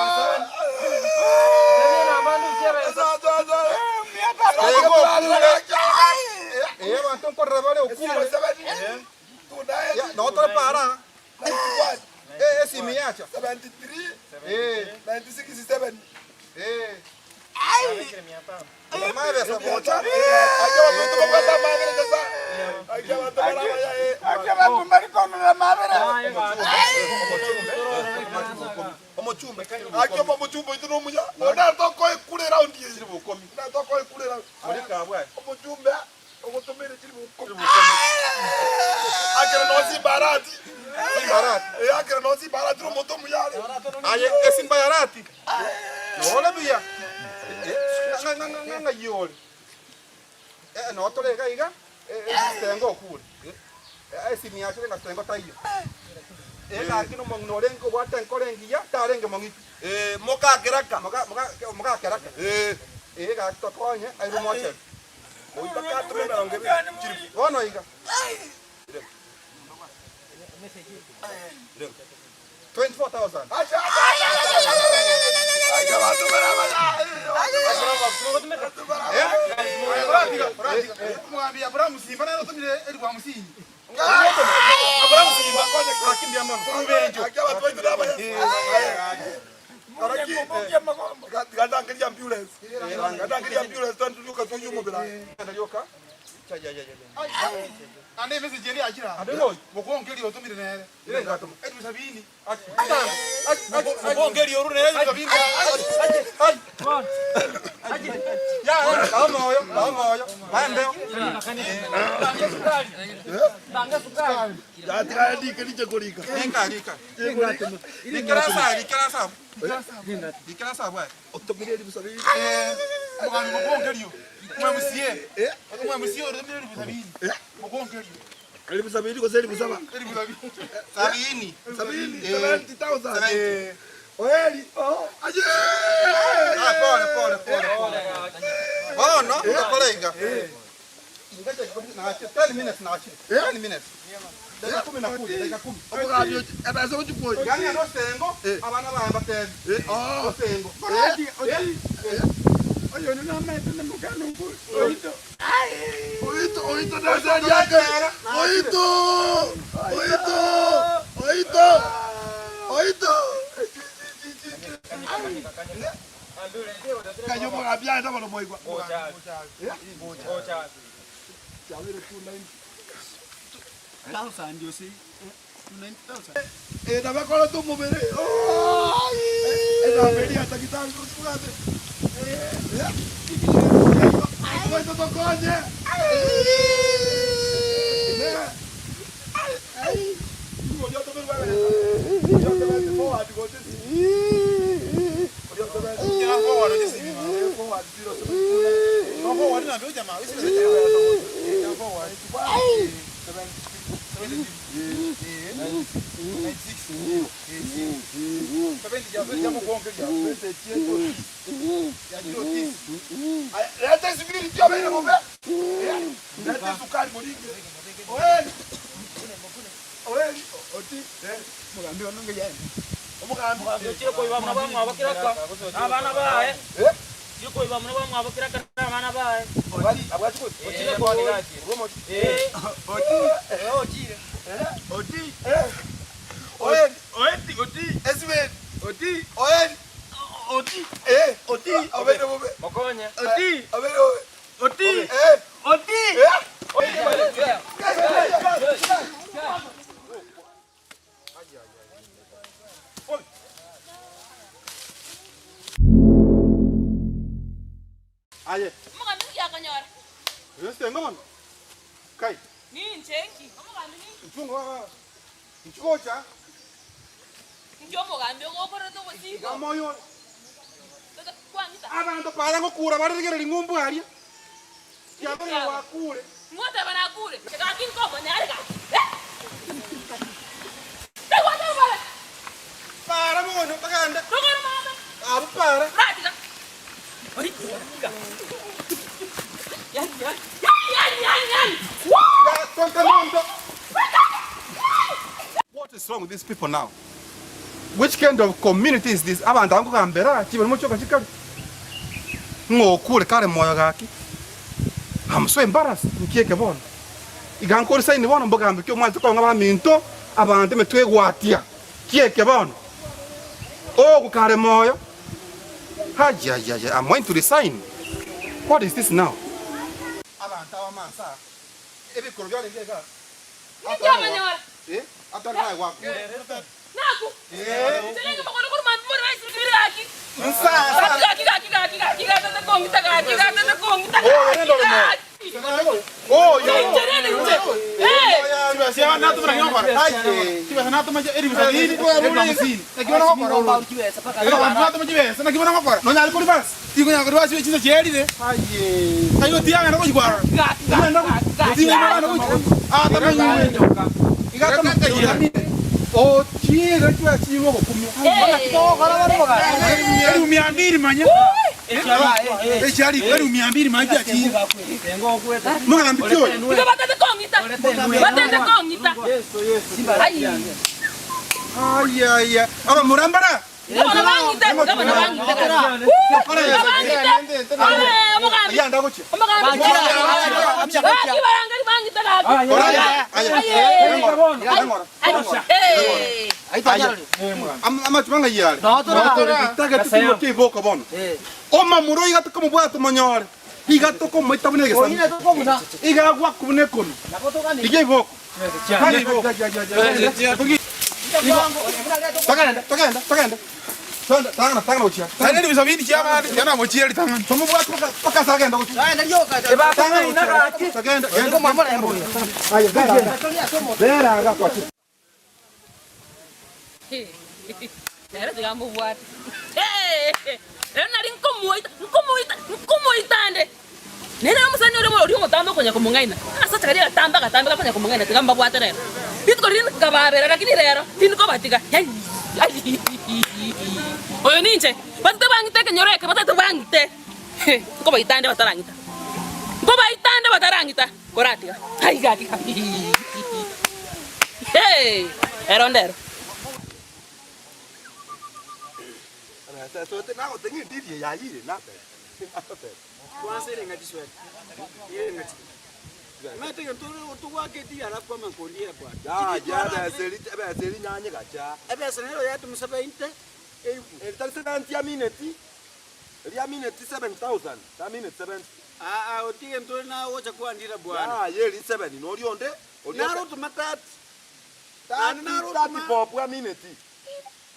Eh, abantu nkorera bare okure. Ya, no tore para. Eh, esimi yacha. Eh, eh. Madre esa bocha. Ake bantu bari konora mabere. Omochumbe akioma omochumbe oito nomuya onatokoekure raundi eye natokoekure Muri kabwa. omochumbe ogotomere chiri bukomi akere nosi barati Simbarati. Eh, akere nosi barati romoto omuyare Aye, esimba yarati. Nole buya. Eh, nga nga nga nga yoli. Eh, no tore ga iga. Eh, sengo okure. Eh, esimi yacho nga sengo taiyo. Eh, gaki no mong'ina orenge obwate enkoro engiya, tarenge mong'iti. Mokakeraka Moka moka moka keraka. Eh, gaki tokonye airu mocheri. Bono iga. 24,000. Mwambia Abrahamu Simba naye otumire eri bwa musinyi. Abrahamu Simba akimbia mono. Rubenjo. Gatangeria ambulance gatangeria ambulance twanduka tuyumubira Ndalioka. Cha ya ya ya. Naende emessage ende yachire aa. Ande ng'oi. Mokonkeria otomire nere. Ere ngatoma. Elifu sabini. Achi. Achi. Achi. Mokonkeria orure nere elifu sabini. Ai. Ya, bao moyo, bao moyo. Baendeo. Yatigara ndike ninche korika. Rika, rika. Rikera sa, rikera sa. Rikera sa bwae. Otomire elifu sabini. Eh, omogambi mokonkerio. Omwemusie. Omwemusie otomire elifu sabini. Mokonkerio. Elifu sabini gose elifu saba? Elifu sabini. Sabini. Sabini, Eh. 70,000. Eh. Oeri, oh, aye! Ah, pole, pole, pole, pole. Bono, ndakora iga. Ingacha 10 minutes nachire. 10 minutes. Dakika kumi na kuja, dakika kumi. Omogambi ochi, ebesa ochi kwoyo. Gani ando sengo, abana baye batebi. Eh, oh. Osengo. Oito, oito nase riake. Oito, oito, oito, oito. Kayo omogambi aye bono moigwa. Eh, nabakorete omobere. Enamba eria ya tagitari gose bwate. Oito tokonye. Leta esibiri tiobeire bobe. Leta esukari moringe. Oeri. Oeri. Oti. Omogambi ono ngeyaye. Omogambi. Ochire koiba muna bamwabo kiraka abana baye. Eh? Ochire koiba muna bamwabo kiraka abana baye. Bari abwati ko. Ochire koni gaki. Eh. Oti. Ochire. Oti. Oeri. Oeti oti. Esibiri. Oti. Oeri. Oti. Eh. Oti. Obeire bobe. Mokonye. Oti. Obeire bobe. Oti. Eh. Oti. Eh. Aye. Omogambi ninki akonyora? Oyo sengo bono. Kai. Ninche nki? Omogambi ninki? Nchungo baba. Nchigocha. Inki omogambi ogokorete obochiko? Iga moyo. Tata kwang'ita. Abanto para ngokura bare rigereria ng'umbu aria. Kiagera gwakure. Ng'oteba nakure. Gaki nkomonyare gaki. Eh! Tegwateba bare. Para bono togende. Togore mama. Abwo para. Ratiga. Yan yan yan yan yan. Ya, tonka monto. What is wrong with these people now? Which kind of community is this? Abanto aba nkogambera ki bari mochoka chikare? Ng'o okure kare moyo gaki? I'm so embarrassed. Nki eke bono? Iga nkore sign bono mbogambe ki omwanche kong'a baminto abanto emetwe egwatia. Ki eke bono? Ogo kare moyo. Ayayaya, I'm going to resign. What is this now? Abanto aba amansa aa, ebikoro biarenge igaa. Ninki amanyora? Eh, atari naye gwakure. Naku. Eh. Inche nenge mokono korwa mambia more baisire kibere gaki. Nsa, nsa. Gaki gaki gaki gaki gaki gatete kong'ita gaki gatete kong'ita Oh, gaki rende ore moyo. gaki. Oh, yo. Inche rende inche. Eh. Igo batete kong'ita. Batete kong'ita. Ai. Ayaya. Abamura mbara. Bono bang'ite. Bono bang'ite gaki. Igo bang'ite. Eh, omogambi. Ayanda gochia. Omogambi. Gaki barangeri bang'ite gaki. Aye. Aye. Eh. Amachuma ng'ai are? Target timokia iboka bono. Omamura oiga tokomobwata omonyore. Iga tokomoita buna egesamu. Iga agwakwa buna ekonu. Rigia iboko. Tanga iboko. Togende, togende, togende. Togende, tang'ana, tang'ana gochia. Tang'ana Tomobwate mpaka mpaka ase agenda gochia. Tang'ana gochia. Togende, genda. Aye, bera iga. Bera iga kwachire. Ere tiga amobwate. Ere nari nkomoita, nkomoita, nkomoita ande. Nere omosani oria oria omotambe okonya komong'aina. Agasacha karia agatambe agatambe gakonya komong'aina tiga mbabwate rero. Rituko riria nkababera lakini rero tindi kobatiga. Oyo ninche, batete bang'ite ekenyoro eke batete bang'ite. Nkobaita ande batarang'ita. Nkobaita ande batarang'ita. Koratiga. Ai gaki. Hey, ero ndero.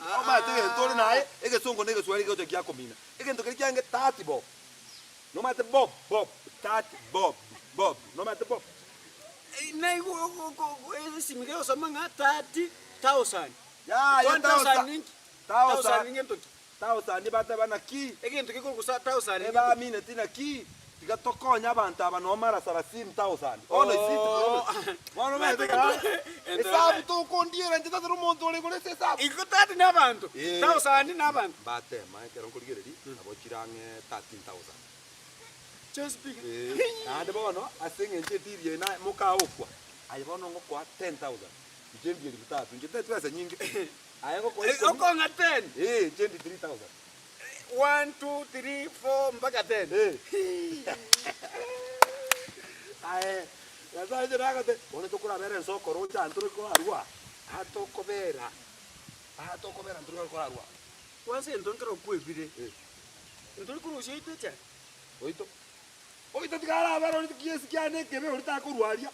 Omanyete egento ore naye, egesongo na egeswahili gegocha giakomina. Egento keria kiange 30 bob. Nomanyete bob, bob, 30 bob, bob, nomanyete bob? Esimi gegosoma ng'a 30,000. Yaya, One thousand ninki? thousand, Thousand ngento ki? thousand bateba naki? Egento gekorokwa sa thousand ngento ki? Ebaamineti naki? Tiga tokonye abanto aba noo mara sarasini thousand. Bono isi Oh. Bono omanyete ng'a esabu tokondiera inche tasire omonto ore igoro ase esabu. Igo tati na abanto, Eh. thousand na abanto. Mbatema ekero nkorigereria nabo chire ang'e 13,000. Chionsi pi. Eh, naende bono ase eng'encho etiri eye naye mokaokwa, aye bono ngokoa 10,000, inche ndie elfu tatu, inche tari chibesa nyinge, aye ngokoa Eh, ikomi, okong'a 10. eh, inche ndie 3,000. 1, 2, 3, 4 mpaka 10. Eh. Aye, Nyasae inche nagote, bono tokorabera ensoko roche aa ntore korarua, aa tokobera, aa tokobera ntore korarua. Kwanza egento nkere okwebire, Eh. ntori korusia oito echae? Oito, oito tiga arabere ore kiesi kiane ekebe oria takorwa aria.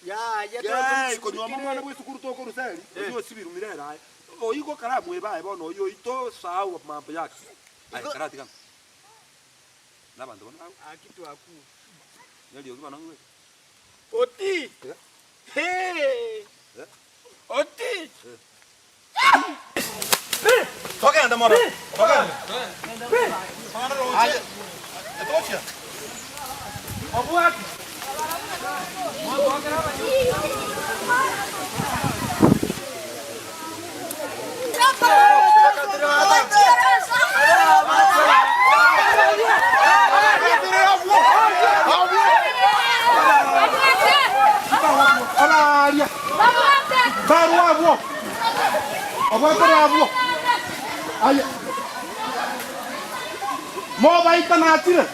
Yaya Kei, konyuoma omwana bwa esukuru tokorusa eri, oyio osibirwe mirere aye. Oyio gokaramweba aye bono oyio oito sahau mambo yake. Aye karatiga ng'o? Nabanto bono abwo. Aki twakure. Neriogi bono ng'igwete. Oti! Eh. Hee! Eh. Oti! Togende mono, togende. Aye, etochia. Obwati. Oraria. Barwa abwo. Obwatore abwo. Aye. Mobaita nachire.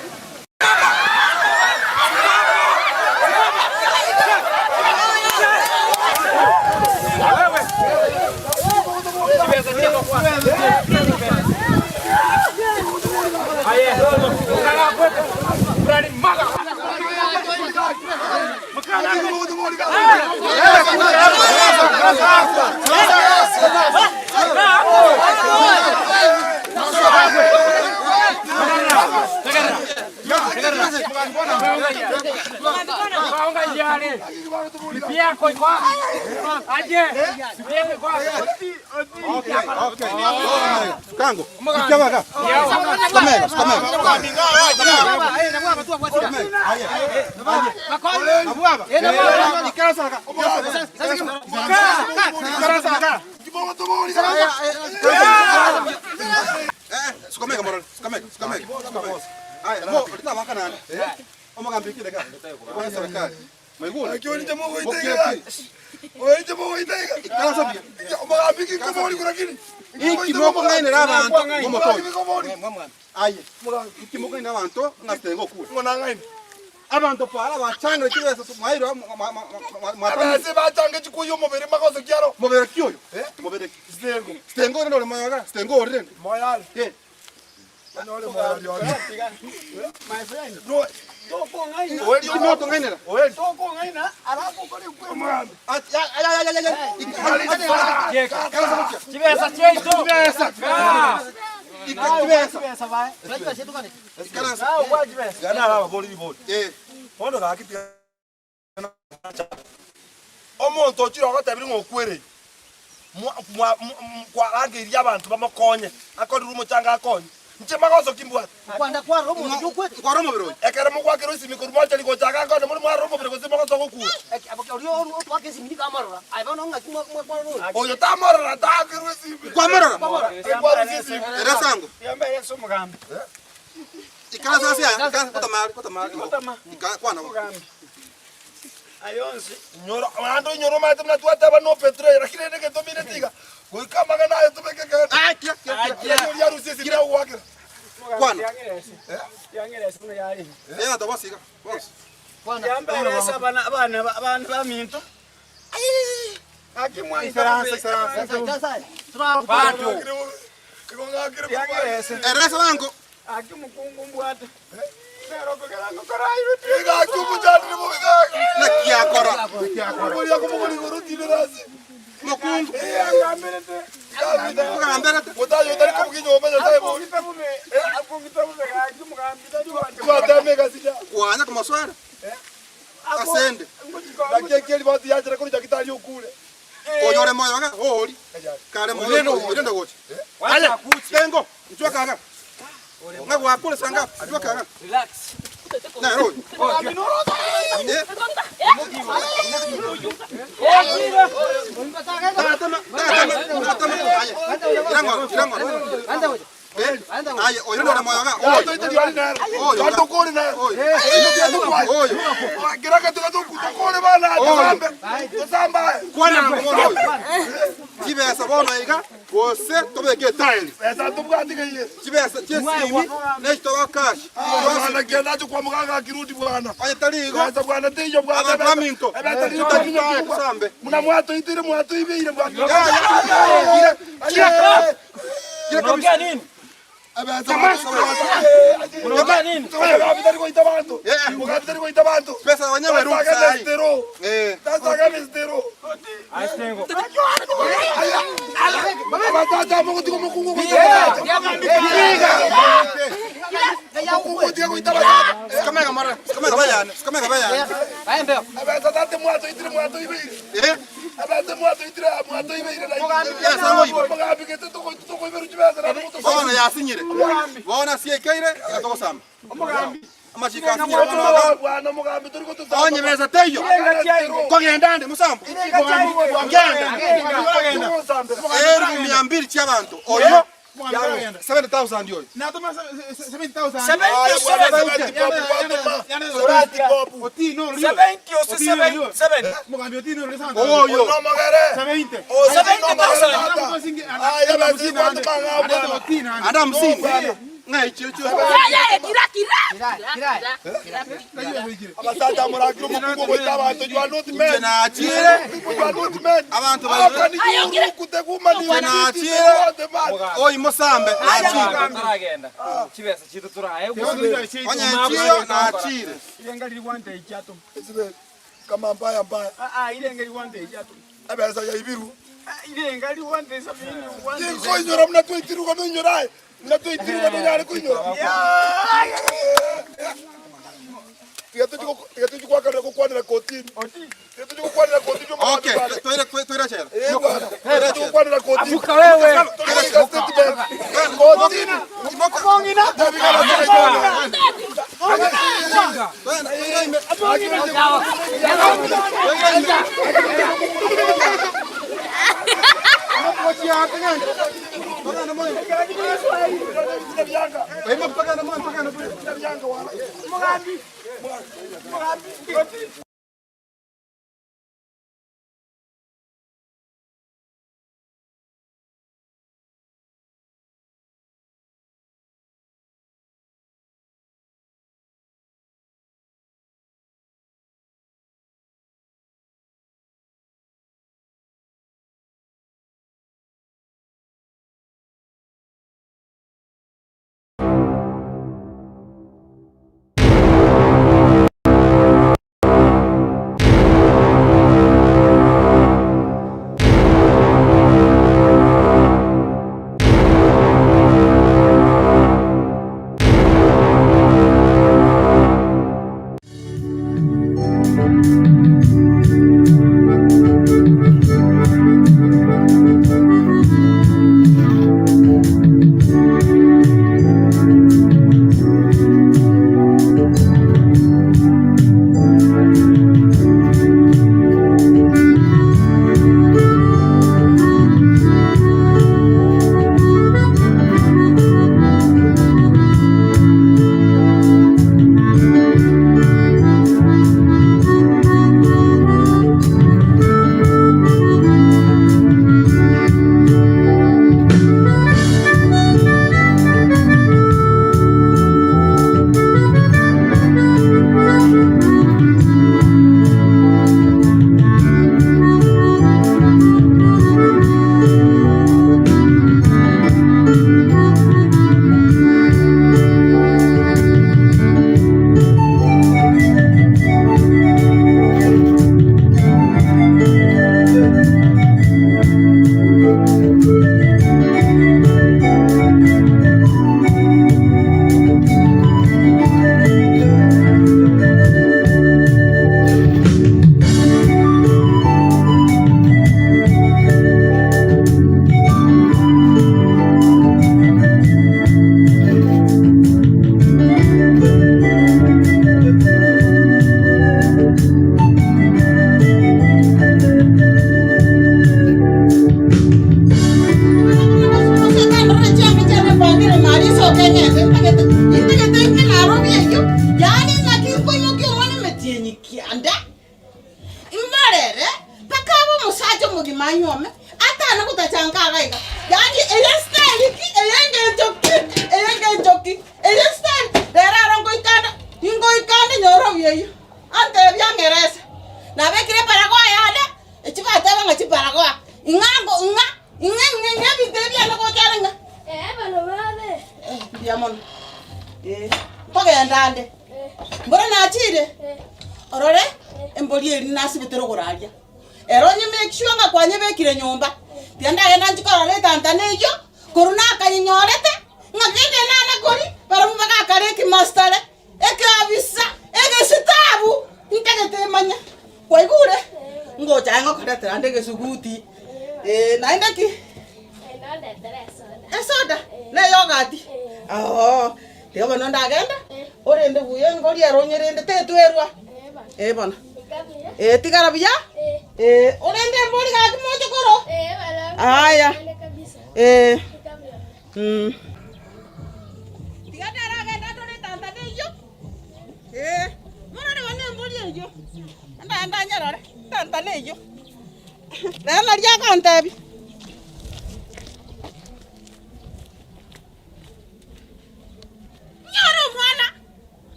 Kango. Ikiabaga. Sikamega, sikamega. Sikamega morore, sikamega, sikamega. Aya, mo ritabaka nane. Omogambi kile ga. Kwa serikali. Maigure. Inki mokong'ainera abanto ng'omotoki. Aye, inki mokong'ainera abanto ng'a tenga okure. Abanto para bachangire chibesa mwairwa Abese bachange chikuya omobere magoso kiaro. Mobere ki oyo? Mobere ki? Sitengo. Sitengo rende ore moyo iga? Sitengo ore rende? Moyo are. Eh. Onyore moyo ori ori. My friend. No. Oeri omotong'ainera. Oeri. Chibesa chiaito. Chibesa. Chibesa. Gana arababori ribori. Bono gaki tiga Omonto ochire ogotebirie ng'a okwereire, kwarangeirie abanto bamokonye, akorirwe omochango akonywe. Inche magoso ki mbwate? Nkware omobere oyo. Ekero mogwakerwa esimi korwa mochari gocha iga nkonye more mwarora omobere gose mogoso gokura. Oyo tamorora taakerwe esimi. Kwamorora? Ekwarusia esimi. Eresa ango. Ikaransa ase aya, ikaransa kotamari, kotamari. Ika kwana bo. Inyora, naende oinyore omanyete buna twateba no betray, lakini rende egento omineti iga, goika amang'ana aye tobeke kende. Ah, kia, kia, kia. Lakini oria arusie esimi agogoakera. Kwana. Eh, ata bosi iga, bosi. Ikaransa, ikaransa. Igo ng'akire korwa. Eresa bango. Egaki omochando bobe gaki. Naki akora. Omoria akomogora igoro tindere ase. Mokungu. Ogamberete. Motayo otari kobugia nyomba Nyasaye bobe. Twatema egasi ya. Kwanya komoswera. Asende. Naki ekieri bati yachera korwa Nyagetari okure. Oyore moyo iga ori. Kare moyo orende gocha. Aya, tengo, nchwa kaga. Ng'a gwakure sanga, nchwa kaga. Nero oyo. Eh, tatama, tatama, tatama. Aye. Irang'oro, irang'oro. Eh, aye, oyo nore moyo iga ori. Oyo. Tokore nere. Oyo. Oyo. Kera gento tokore bana tosambe. Tosambae. Kwana na mono oyo. Chibesa bono iga gose tobeke etairi. Besa tobwati keiye. Chibesa chiesimi nechitoba cash. Bwana kienda kwa muganga akirudi bwana. Onye tari igo Besa bwana teiyo bwana. Abantu baminto. Ebesa riri Totari twaminyo tusambe. Muna mwatoitire mwatoibeire bwana. Ya, ya, ya. Kira kabisa. Unaongea nini? Mugambi goita bantu. Eh. Mugambi goita bantu. Pesa wenyewe ruhusa Sasa hai. mistero. Eh. Sasa mistero. Abatata mogo mukungu goita bantu. Mukungu tiga goita bantu. Sikamega mara, sikamega bayane, sikamega bayane. Abata tate mwato itire mwato ibeire. Eh, Abata mwato itire mwato ibeire na. Yes, amoibe. Mugambi gete toko toko iberu chibesa na muto. Bono yasinyire. Bono asiekeire igatogosamba. Amachiko asinyire bono iga. Bwana mugambi turi kutusamba. Onye besa teiyo. Kogenda nde musambo. Genda. Elfu mia mbili chiabantu. Oyo 7000 oyo. Oyo. Anda hamsini. Ng'ai chio chio. Abasacha murakire omukungu ogoita abanto you are not men. Nachire. You are not men. Abantu How bari. can you look the woman in the Nachire. Oyi musambe. Nachire. Onye chio nachire. Kama mbaya mbaya. Abesa ya ibiru. Inkoinyora muna twitiruka noinyora. Muna twitiruka nonyare kuinyora. Tiga tuchikwakanira kukwanira kotini. Tiga tuchikukwanira kotini. Okay, toire toire chera. Eh bwana. Tiga tuchikukwanira kotini. Avuka wewe. Tuchika statement. Kotini. Ntana gotacha nka iga iga. Yaani eye style ki, eye engencho ki, eye engencho ki, eye style, rero aro ngoikande, ningoikande nyore obuya eywo. Antebia ang'erese, nabekire ebaragoa yane, echi bateba ng'a chibaragoa, ing'a ngo ing'a, ing'a ing'a ing'a ebinto ebi biane gocha are ng'a. Mbuya mono, eh, nkogenda ande, mboro nachire, orore, embori eria nasibete rogoro aria. Ere onye make sure ng'a kwanyebekire nyomba, tiga ndagenda nchie korora etantana eyio, korwa nakanyenyorete, ng'a gende nane koria, barabwo bagakare ekimastare, ekeabisa, egesitabu, ntagete emanye. Kwaigure? Ngocha aye ngokoretera ande egesuguti, eh, naende ki? Esoda? Na eyogati? Oo, tiga bono ndagenda, orende buya engori ere onyerende tetwerwa. Eh bono. Eh, tigara buya? Eh, orende embori gaki moche korwa? Aya. Eh. Mm. Tiga ndaragenda ndore etantana eyio. Eh, morore bono embori eyio. Ndagenda nyerore, etantana eyio. Rero nario agontebia. Nyore omwana.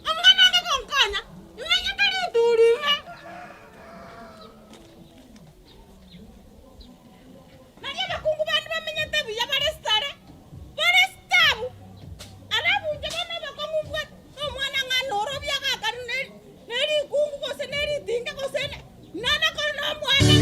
Omwana onde gonkonya, imenyete rituri ime. Nario abakungu bande bamenyete buya bare sare, bare sitabu, alafu inche bono obokong'u mbwate, nomwana ng'a norobia agakari ne rikungu gose ne ritinge gose ne. Nana kore nomwana.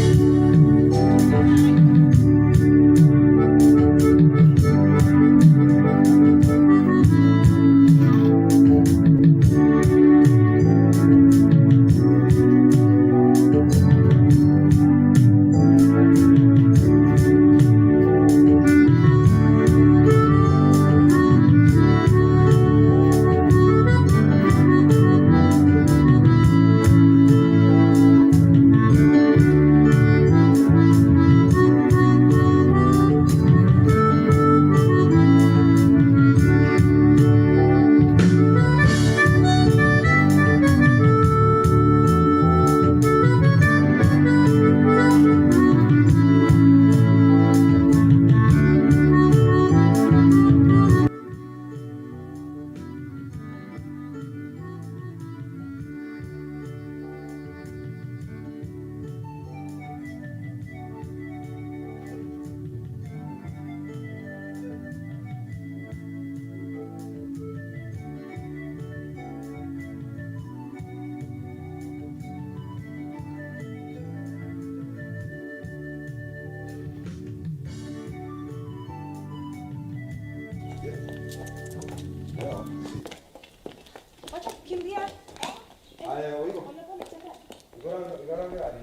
Aye oigo. Igora igora ngari.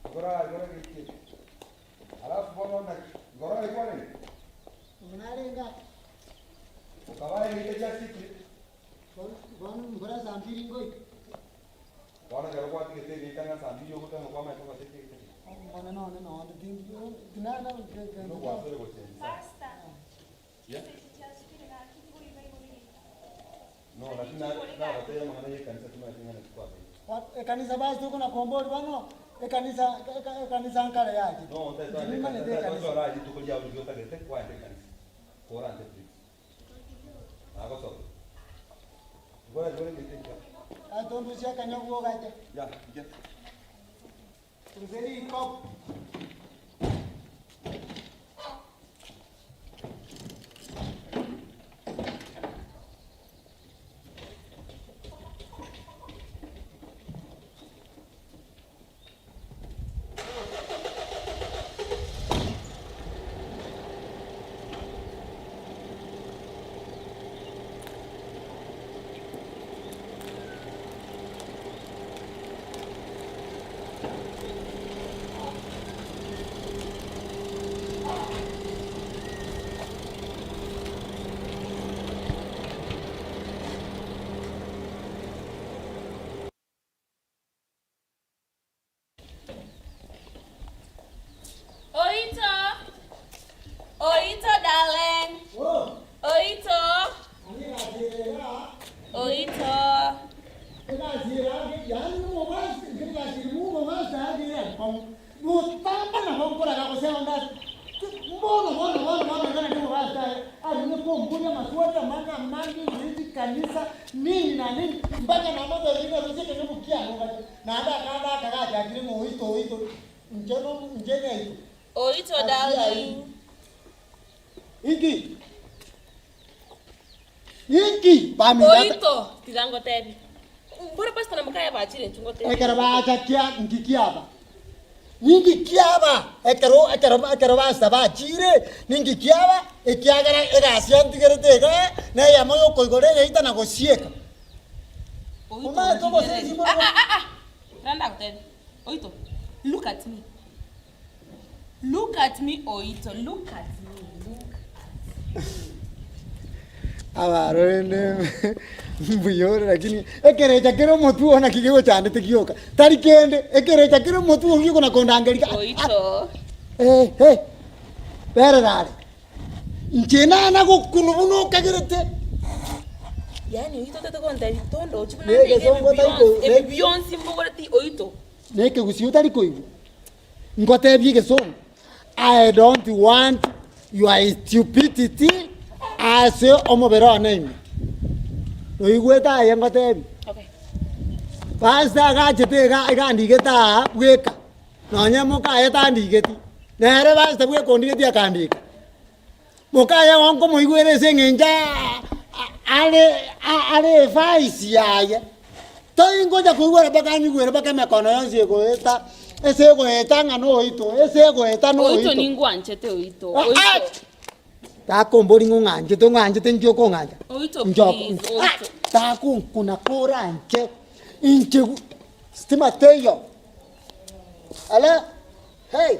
Igora igora giki. Alafu bono na igora ikwane. Narenga. Ukabaye nige jasiki. Bono mbora saa mbiri ngoika. Bono kero gwatigete geita ng'a saa mbiri ogotanga kwamaete gose geita. Bono none nonde tinana No gwasore gochensa. Yeah. No, lakini nabatera amang'ana ya ekanisa timanyeti ng'a naki kwabeire. Ekanisa basi tokona kombori bono ekanisa ekanisa nkare yache. No, Timanete ekanisa. ora rituko riao riria otagete kwaenda ekanisa. Korante please. Nagosoka. Igora igora egete ekiya. Atondusia akanyobwa ogache. Ya, iga. Rusia rikopo. Bono bono bono bono iga nario omopastor aye arenge komboria amaswali amange amange igoro ye chikanisa nini na nini mpaka namotebirie ng'a roche ekenyobu kiane ogache naende akande aka gachakire ng'a oito oito inche no inche ng'aito. Oito darling. Inki? Inki? Baminto ata. Oito tiga ngotebie. Mbora pastor na mokaye bachire inchu ngotebie. Ekero bacha kia nki kiaba? Ninki kiaba ekero ekero ekero basa bachire? Ninki kiaba? Ekiagera egasi yantigerete igaa neyemo yokoigora egeita na gosieka. Oito Omanyete ontigereri. obosensi Ah mboro ah ah ah. Randa agotebie. Oito look at me. Look at me Oito look at me look at me. Abaro rende mbuya ore lakini ekerecha kere omotwe oo naki gegochandete gioka, tari kende, ekerecha kere omotwe oo gekona kondangeria Oito. Eh eh, berera are, inche nana gokunu buna okagerete. Yaani Oito otete gontebia tondochi buna Na nde iga egesongo ebi otari bionsi ko- ebi bionsi mbogoreti Oito. Na ekegusii otari koigwa. Ngotebie egesongo, I don't want your stupidity ase omobere one ime. Noigwete aye ngotebie? Pastor agachete iga iga andigete aa bweka, nonye mokaye tandigeti, nere pastor bweka ondigeti akandika. Mokaye oo nkomoigwera ase eng'encho are are efaisi yaye, tai ngocha koigwera mpaka anyigwere mpaka emekono yonsi egoeta, ase egoeta ng'a noito, ase egoeta Oito noito. ningwanchete oito, Ah, oito. ah! Takombori ng'a ong'anchete, ong'anchete inki okong'ancha? Oito Inche oko- please, ah! oito. Takonkuna koranche, inche stima teiyo, ala hey.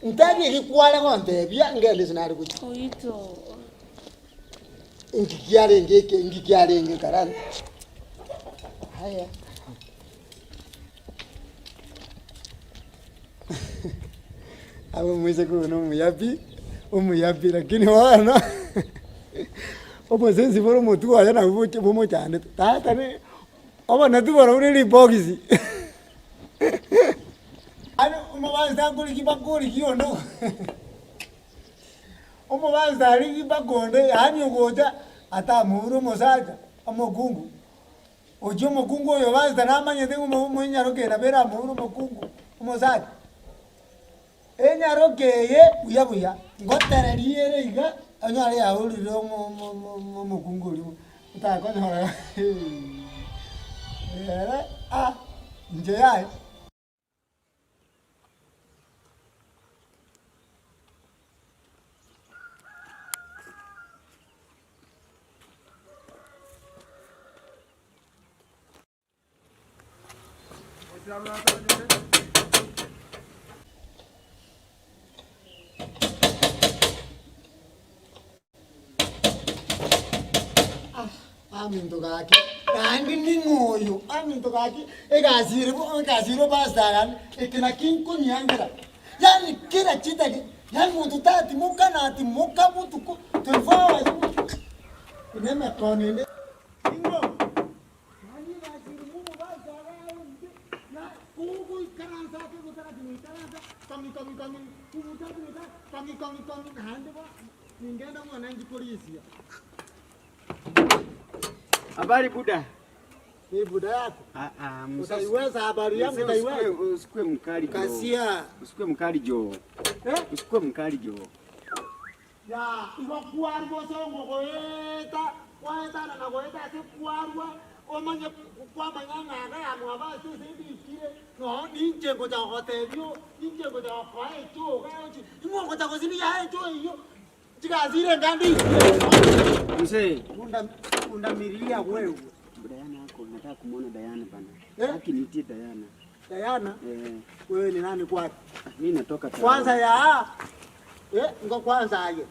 Ntebie eki kware gontebia, ngende ase nare gochia. Inki kiarenge eke, inki kiarenge karani? Aya. Abwo omoiseke oyo nomuya pi, omuya pi lakini bono obosensi bore omotwe oye nabwo boche bomochandete. Tata ne oboneti borobwo ne ribogisi. Yaani omobasta akorigia mpaka origie onde omobasta arigie mpaka onde yaani ogocha atamoure omosacha omokungu, ochia omokungu oyo obasta namanyete ng'a omo omonyaroke nabo eramoure omokungu omosacha. Enyaroke eye buya buya, ngotereria ere iga, onyore yaurire omo omo omo omokungu oria otakonyora ere ah inche yaya. Aminto gaki, naende ning'o oyo? Aminto gaki, egasi ere bo egasi ere obasete agane, eke naki nkonyiangera. Yaani kera chidaki, yaani monto tatimoka natimoka botuko 24 hours, buna emekono ende. Ning'o? Habari buda. Ni buda yako. Ah, ah, mzee Utaiweza habari yangu mzee utaiweza. usikue usikue mkali jo. Kasia. Usikue mkali jo. Eh? Usikue mkali jo. Ya, igo kwarwa ase ogoeta, kwaetana na goeta ase kwarwa, omanye kwamanya ng'a iga yamwabo ase ase ebikire, noo ninche ngocha gogotebia oo, ninche ngocha gokoa echoo iga ochi, ing'o ogocha gosibi yaye echoo eyio, chigasi ire enga ndikire. Mzee, Punda pundamilia wewe. Diana ako, nataka kumuona Diana bana. Eh? Haki nitie Diana. Diana, Eh, wewe ni nani kwake? mimi natoka Tarbo. Kwanza ya eh, ngo kwanza aye.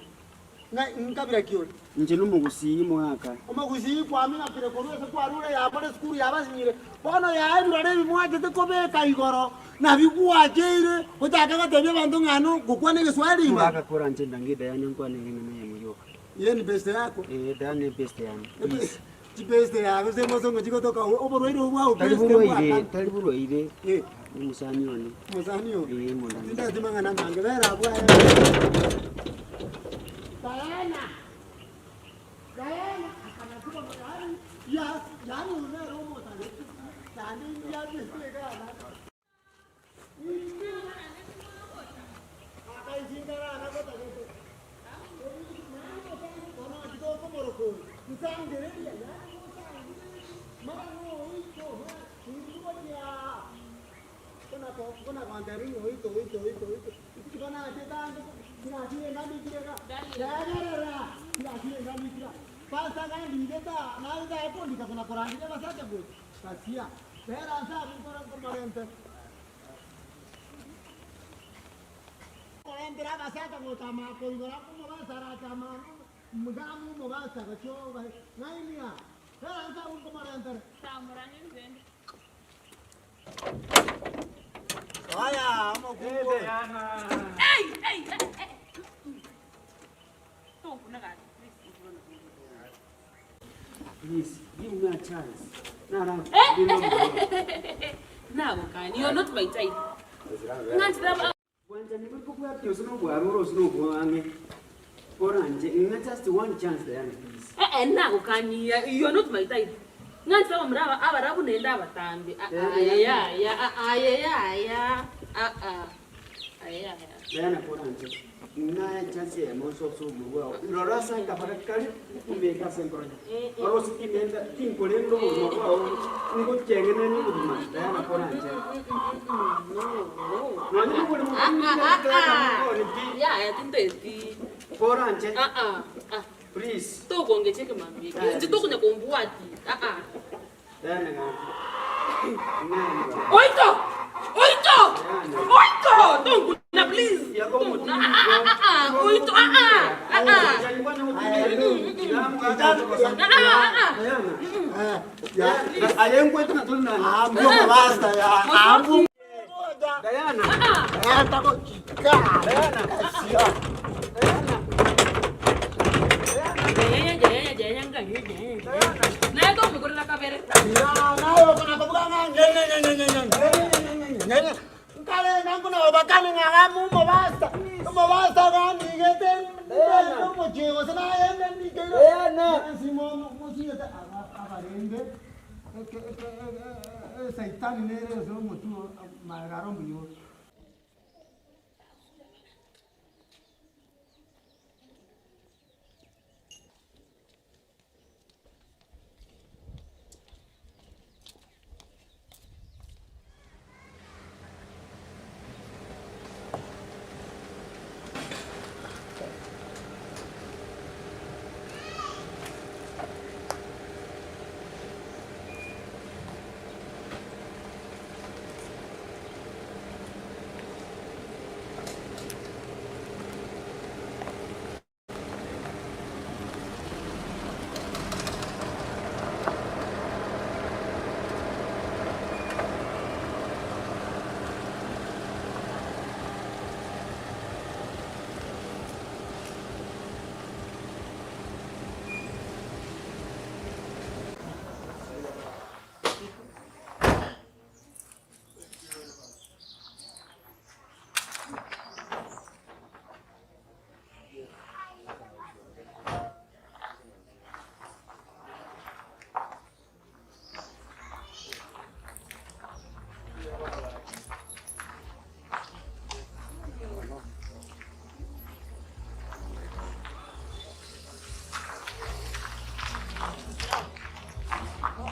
Ng'a nkabira ki ore? Inche nomogusii mwaka. Omogusii kwaming'akire korwa ase kwarure yabore esukuru yabasinyire, bono yaye ebirore ebi mwachete kobeka igoro, nabio gwacheire ochake gotebia abanto ng'a no gokwana egeswahili ime. Mwaka kora nche ndange Diana nkwane ring'ana eyemo yoka. Iye ni beste yako? Eh, Diana ni beste yane. Please. Chibeste yago ase emosongo chigotoka oborwaire obwo bwa Tari obeste borwaire, bwakana. tari borwaire. Eh. Omusani one. Omosani one. Eh, mondani. Tindati mang'ana amange, bera abwo aye. Please, give me a chance. Nara, Nagokani, you're not my type. Ng'anchire aba- Bwanchani bori kobwatia ase nobwaro ore ase nobwang'e. Oranche, ng'a just one chance Diana please. Eh, eh, nagokani, you're not my type. Ng'anchire abamura aba abarabu naende abatambe. Ah, ah, aye yaya, ah, ah, aye yaya. Ah, ah. Aye yaya. Diana koranche, ng'a chance eyemo ase ase obogima bwao. Rora ase akabara kare, ombeke ase enkoro yao. Oro ase tingenda, tinkorenda obogima bwao, ngocheng'enenie obogima, Diana koranche. Nonye noborimo tindi pi. Yaya tinteti. Koranche. Ah, ah, ah. Please. Tokongecha ekemambia eke. Inche tokonya kombwati. Ah, ah. Diana gaki. Ng'a Oito! Oito! Oito! Tonkuna please. Tonkuna. Ah, ah, ah, ah. Oito. Ah, ah. Ah, ah. Ah, ah, ah. Naye tomokorera kabere.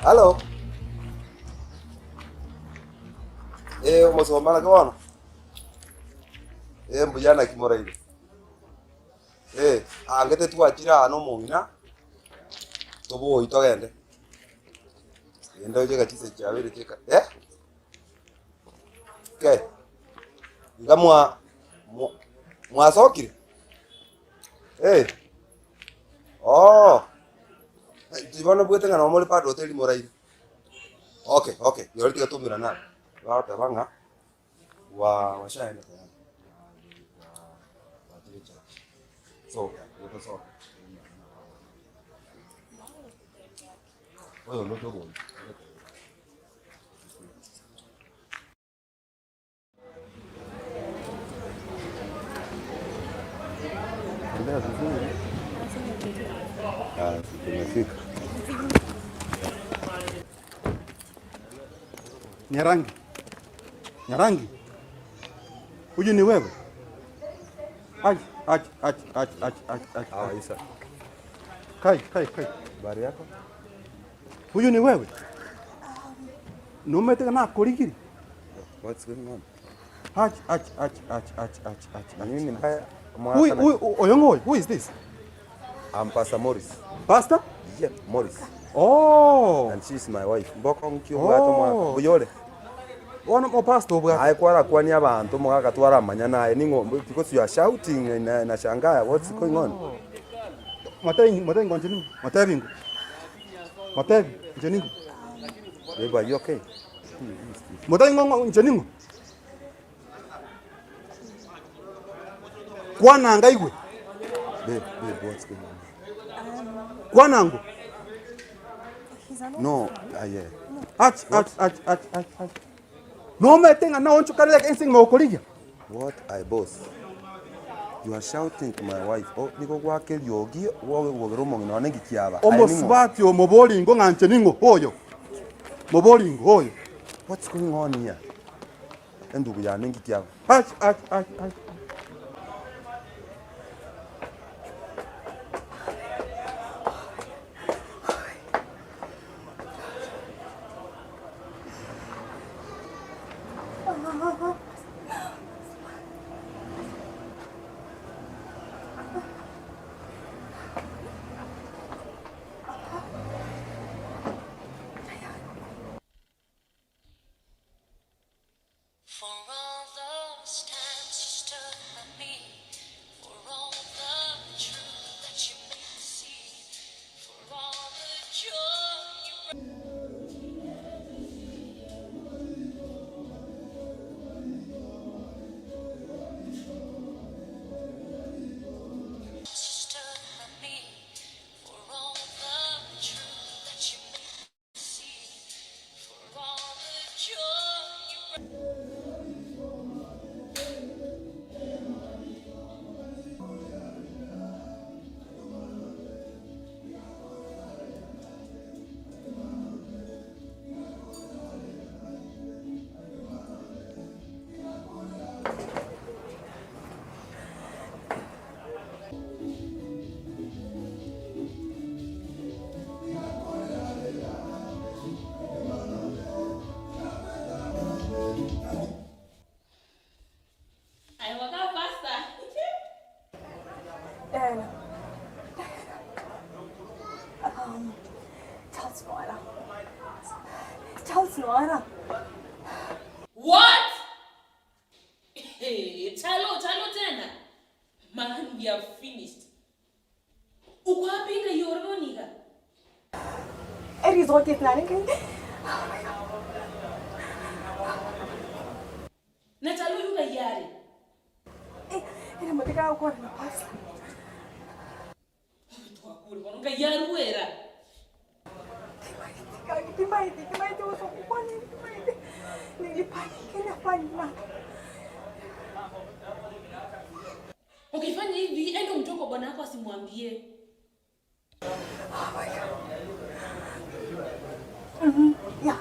Halo. Eh, omosomba naki bono? Eh, mbuya naki moraire? Eh, angete twachire aa na omong'ina, toboi togende. Genda oche gachise chiabeire chika eh? Ke, iga mwa mwa- mwasokire? Eh, oh. Inche bono mbwete ng'a nabo more bado hoteli moraire. Okay, okay, rirorio tiga toumerane abwo. Bagoteba ng'a wa washaenda tayari. Gwachire church. So, igo tosoke. Oyo noche oboyi. Tumefika. Nyarangi, Nyarangi, huyu ni wewe? Aje, aje, aje, aje, aje, aje, aje. Hawa Isa. Kai, kai, kai. Habari yako? Huyu ni wewe? Numetega na kurigiri. What's going on? Ach ach ach ach ach ach ach ach. Nini mbaya? Who who oyo ng'o oyo? Who is this? I'm Pastor Morris. Pastor? Yeah, Morris. Oh. And she is my wife. Mboko nki obwate omwaka. Oh. Buya ore. Bono omopastor obwate. Aye kwarakwania abanto omogaka twaramanyana aye ning'o because you are shouting na nashangaa what's going on. Motebi motebi ngo inche ning'o? Motebi ngo. Motebi inche ning'o? Babe are you okay? Motebi ng'o ng'o inche ning'o? Kwana anga aigwe. Babe, babe, what's going on? Kwana ango. No, ah, yeah. Ach, ach, ach, ach, ach, ach. Nomete ng'a naonchokanere ense ng'a okorigia. What I boss? You are shouting to my wife. Oh, nigo gwaka eriogi, gwogera omong'ina one nki kiaba. Aye ning'o? Omosubati o moboringo ng'a inche ning'o oyo. Moboringo oyo. What's going on here? Endugu yane nki kiaba. Ach, ach, ach, ach. Aye waka faster. Diana. Um, Charles Noara. Charles Noara. What? Hey, Chalo, Chalo tena. Man, we are finished. Uko wapi nga yoronika? Eris rocket na rin. Oh my god. Na Chalo yuka yare. Eh, ina matika ko na pasta. Twakuri kono nga yaruera. Timaiti, timaiti, uso kukwani, timaiti. Nilipanic, nilipanic. Ukifanya hivi, enda umtoe kwa bwana wako asimwambie. Oh my god. Mhm. Yeah.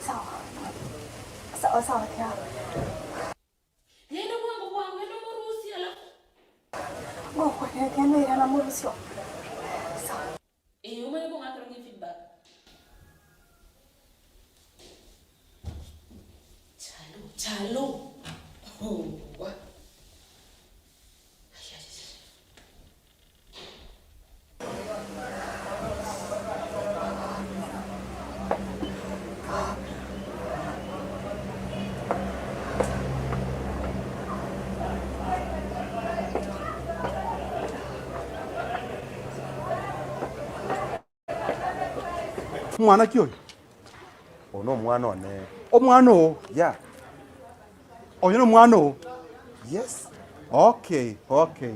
Sawa. Sawa sawa tia. Genda bwango bwango, enda omorusie alafu. Ngokwanera tia nera na murusio. Sawa. Eh, omanye kong'akera ng'e feedback. Chalo, chalo. Oh, wa. Ay, ay, ay. Omwana ki oyo? Oyo nomwana one. Omwana oo? Yeah. Oyo nomwana oo? Yes. Okay, okay.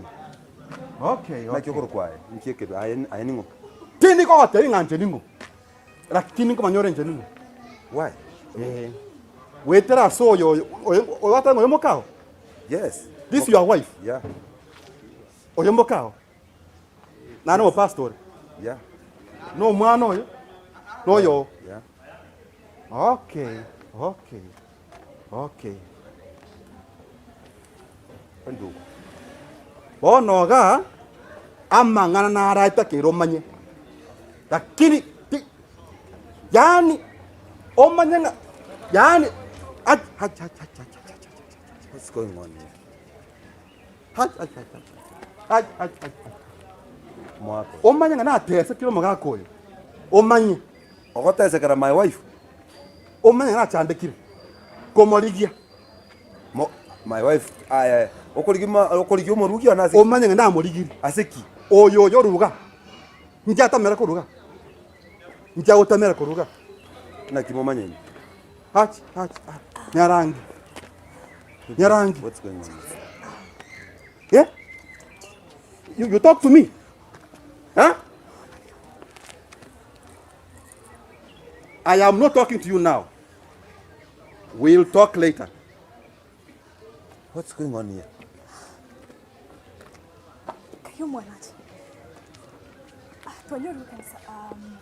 Okay, Naki okay. okorokwa aye? Nki ekebe? Aye aye ning'o? Tindi kogotebia ng'a inche ning'o, lakini nkomanya ore inche ning'o. Why? Eh. Goetera ase oyo oyo oyo ogoteba ng'a oyo mokao? Yes. This your wife? Yeah. Oyo mokao? Naende omopastor ore? Yeah. Na omwana oyo? Na oyo oo? Yeah. Okay, okay, okay. Endugu. Bono igaa, amang'ana naro aitakeire omanye, lakini ti. Yaani omanye ng'a yaani ach ach ach ach ach ach ach ach ach. What's going on here? Ach ach ach ach ach ach ach ach. Mwako. Omanye ng'a natesekire omogaka oyo, omanye. Ogotesekera my wife? Omanye ng'a nachandekire komorigia. Mo my wife aye okorigia ma okorigia omorugi one ase ki? Omanye ng'a namorigirie. Ase ki? Oyo oyo oruga, inche atamera koruga, inche agotamera koruga. Naki momanyaine? Ach ach ach nyarangi, nyarangi. What's going on here? Eh? You, you talk to me? Huh? I am not talking to you now. We'll talk later. What's going on here? Kayo omwanache. Ah, twanyorire kanisa. Um,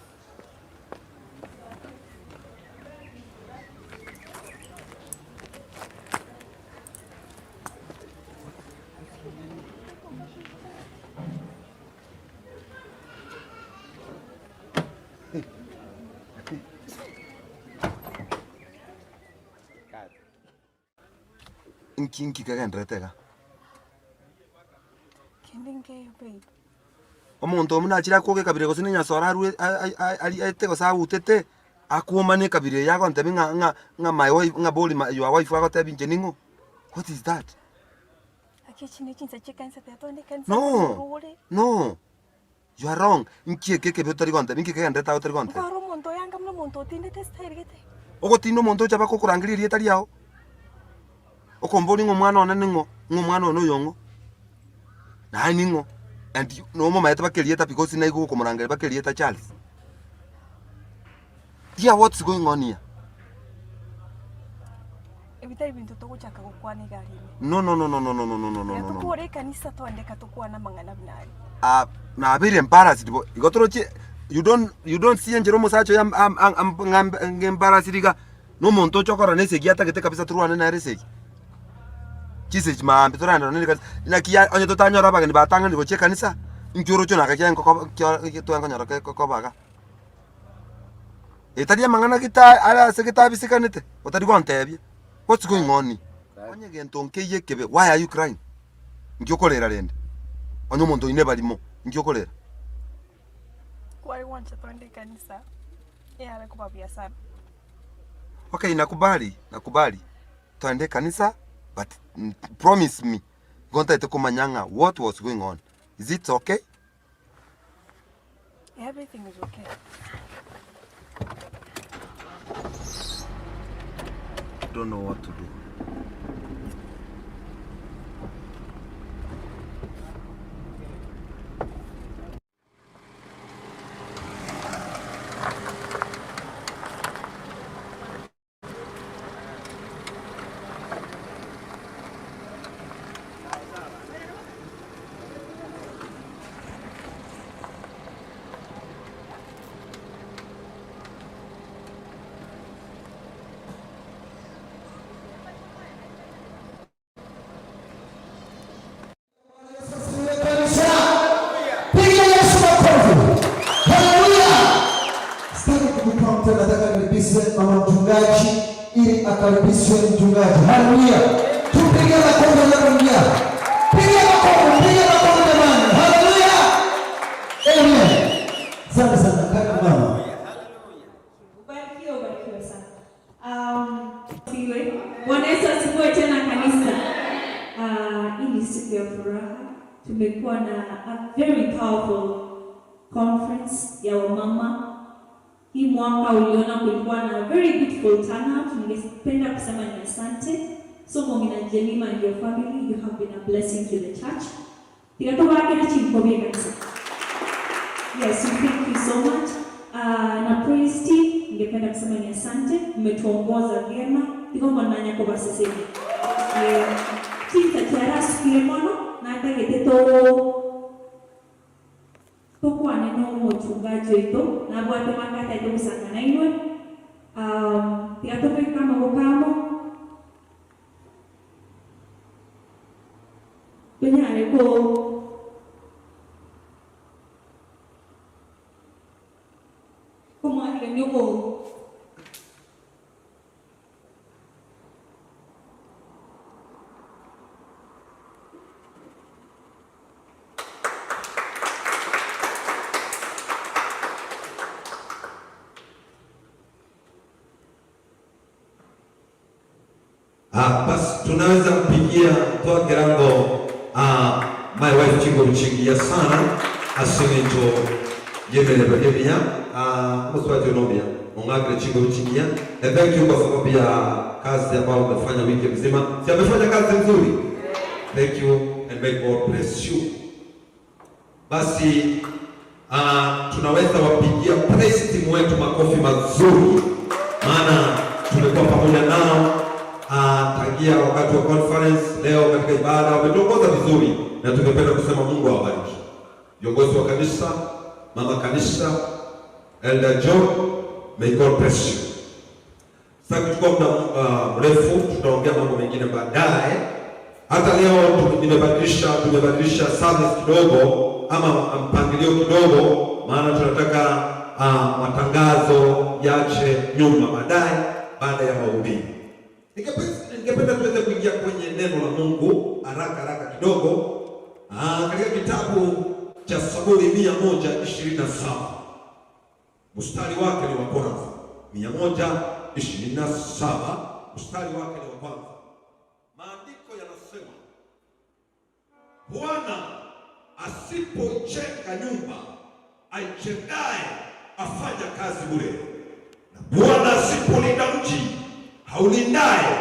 Inki inki kegendererete iga? Kende nkeiyo babe. Omonto buna achire akwoge ekabira gose na enyasore arwe aete gose autete, akwomane ekabira eye agontebia ng'a ng'a ng'a my wife ng'a bori your wife agotebi inche ning'o? What is that? Gaki echi ne chinsa chia ekanisa teba togende ekanisa No, no. You are wrong, inki eke ekebe otari gontebia, inki kegenderete agwo otari gontebia? Nkware omonto oyanga buna omonto otindete esitari gete. Ogotinda omonto ocha mpaka okorangeria erieta riao, okomboria ng'a omwana one ning'o, ng'a omwana one oyo ng'o, naye ning'o, and you nomomaete mpaka erieta because naigwa gokomorangeria mpaka erieta Charles. Dear what's going on here? Ebi tari binto togochaka gokwana iga aria ime. No no no no no no no no no no Tiga no no. tokore ekanisa twandeka tokwane amang'ana buna aria. Ah, nabeire embarrassed bo. Igo toroche you don't you don't see enchera omosacha oyo am- am- am- am- ng'ambe ng'embarrassed iga. Na omonto ocha okorora na esegi atagete kabisa torwane nere esegi. Chisegi maambia toragende nonye na ekanisa. Naki ya onye totanyora abageni batang'anire gochia ekanisa, inki oroche naka kiaye nkokoba kio twakonyora koba iga. Etari amang'ana gete are ase gete abisekanete, otari gontebia, what's going on? Onye gento nkeiyo ekebe, why are you crying? Nki okorera rende? Onye omonto oine ebarimo, nki okorera? Kware gwancha twende ekanisa eyare koba buya sana. Okay nakubali, nakubali, twende ekanisa but promise me, igo ntagete komanya ng'a what was going on, is it okay? Everything is okay. Don't know what to do. Piga Yesu makofi. Haleluya. Sitaki kukuprompta, nataka nikaribishe mama mchungaji ili akaribishwe mchungaji. Haleluya. Tupige makofi anapoingia. Piga makofi, piga makofi jamani. Haleluya. Amen. Asante sana karibu mama. Ubarikiwe, ubarikiwe sana. Um, siwe. Bwana Yesu asifiwe tena kanisa. Uh, hii ni siku ya furaha. Tumekuwa na a very powerful conference ya wamama. Hii mwaka uliona kulikuwa na very beautiful turnout. Ningependa kusema ni asante. So Mongina Jemima and your family, you have been a blessing to the church. Tigatobakera chinkobi ekanisa. Yes, we thank you so much. Uh, na praise team, ningependa kusema ni asante, mmetuongoza vyema. Igo monanya kobasesenia. Eh, chinsa chiarasukire mono natagete to tokwane na omochungaji oito nabwate manga atagete gosanga nainwe. Um, tiga tobeke amaboko amo tonyare ko komwarigania obo. Ah, basi tunaweza mpigia toa kirango ah, my wife chingo chingiya sana asing'encho yemerero emiya ah, omusubati ono omuya ong'akire chingo chingiya and thank you kwa sababu ya kazi ambayo umefanya wiki mzima si amefanya kazi nzuri thank you and may God bless you basi uh, tunaweza wapigia praise team wetu makofi mazuri, maana tumekuwa pamoja nao uh, tangia wakati wa conference. Leo katika ibada wametuongoza vizuri, na tungependa kusema Mungu awabariki viongozi wa kanisa, mama kanisa, Elder John, may God bless you. Sasa kuchukua muda uh, mrefu, tutaongea mambo mengine baadaye. Hata leo nimebadilisha, tumebadilisha service kidogo ama mpangilio kidogo, maana tunataka uh, matangazo yache nyuma baadaye, baada ya mahubiri. Ningependa tuweze kuingia kwenye neno la Mungu haraka haraka kidogo, uh, katika kitabu cha Zaburi 127 mstari wake ni wa kwanza 127 mstari wake ni wa kwanza. Maandiko yanasema Bwana asipoijenga nyumba, aijengaye afanya kazi bure, na Bwana asipolinda mji, haulindaye